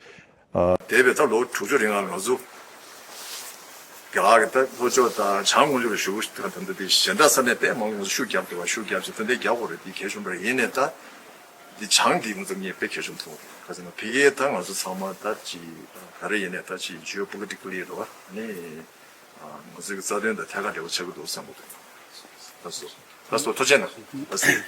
ཨ། འདས་པའི་ད་ལོ་དྲུག་ཅུ་རིང་ང་ང་ཚོ་རྒྱ་གར་གྱི་ད་ལྷོ་ཕྱོགས་དང་བྱང་ཀོང་ཕྱོགས་ལ་བཞུགས་དང་ད་ལྟ་དེ་གཞན་དག་ས་གནས་དཔེ་མང་པོ་ང་ཚོ་ཤུགས་རྒྱབ་འདུག་བ། ཤུགས་རྒྱབ་ཅིག་ད་ལྟ་རྒྱག་དགོས་རེད། དེ་གལ་ཆེན་པོ་རེད། ཡིན་ནའི་ད་འདི་བྱང་འདི་ང་ཚོ་ངས་དཔེ་གལ་ཆེན་པོ་མཐོང་གི་འདུག་ག་ཟེར་ན་ཕ་གིའི་ད་ང་ཚོ་ཚང་མ་ད་ཅི་ག་རེ་ཡིན་ནའི་ད་ཅི་ཇི་ཨོ་པོ་ལི་ཊི་ཀལ་ལི་རེད་བ། ཨ་ནི། ང་ཚོའི་རྩ་དོན་དང་ཐད་ཀར་འབྲེལ་བ་ཆགས་ཀྱི་འདུག་བསམ་གྱི་འདུག་ལགས་སོ། ལགས་སོ། ཐུགས་རྗེ་གནང་། ལགས་སོ།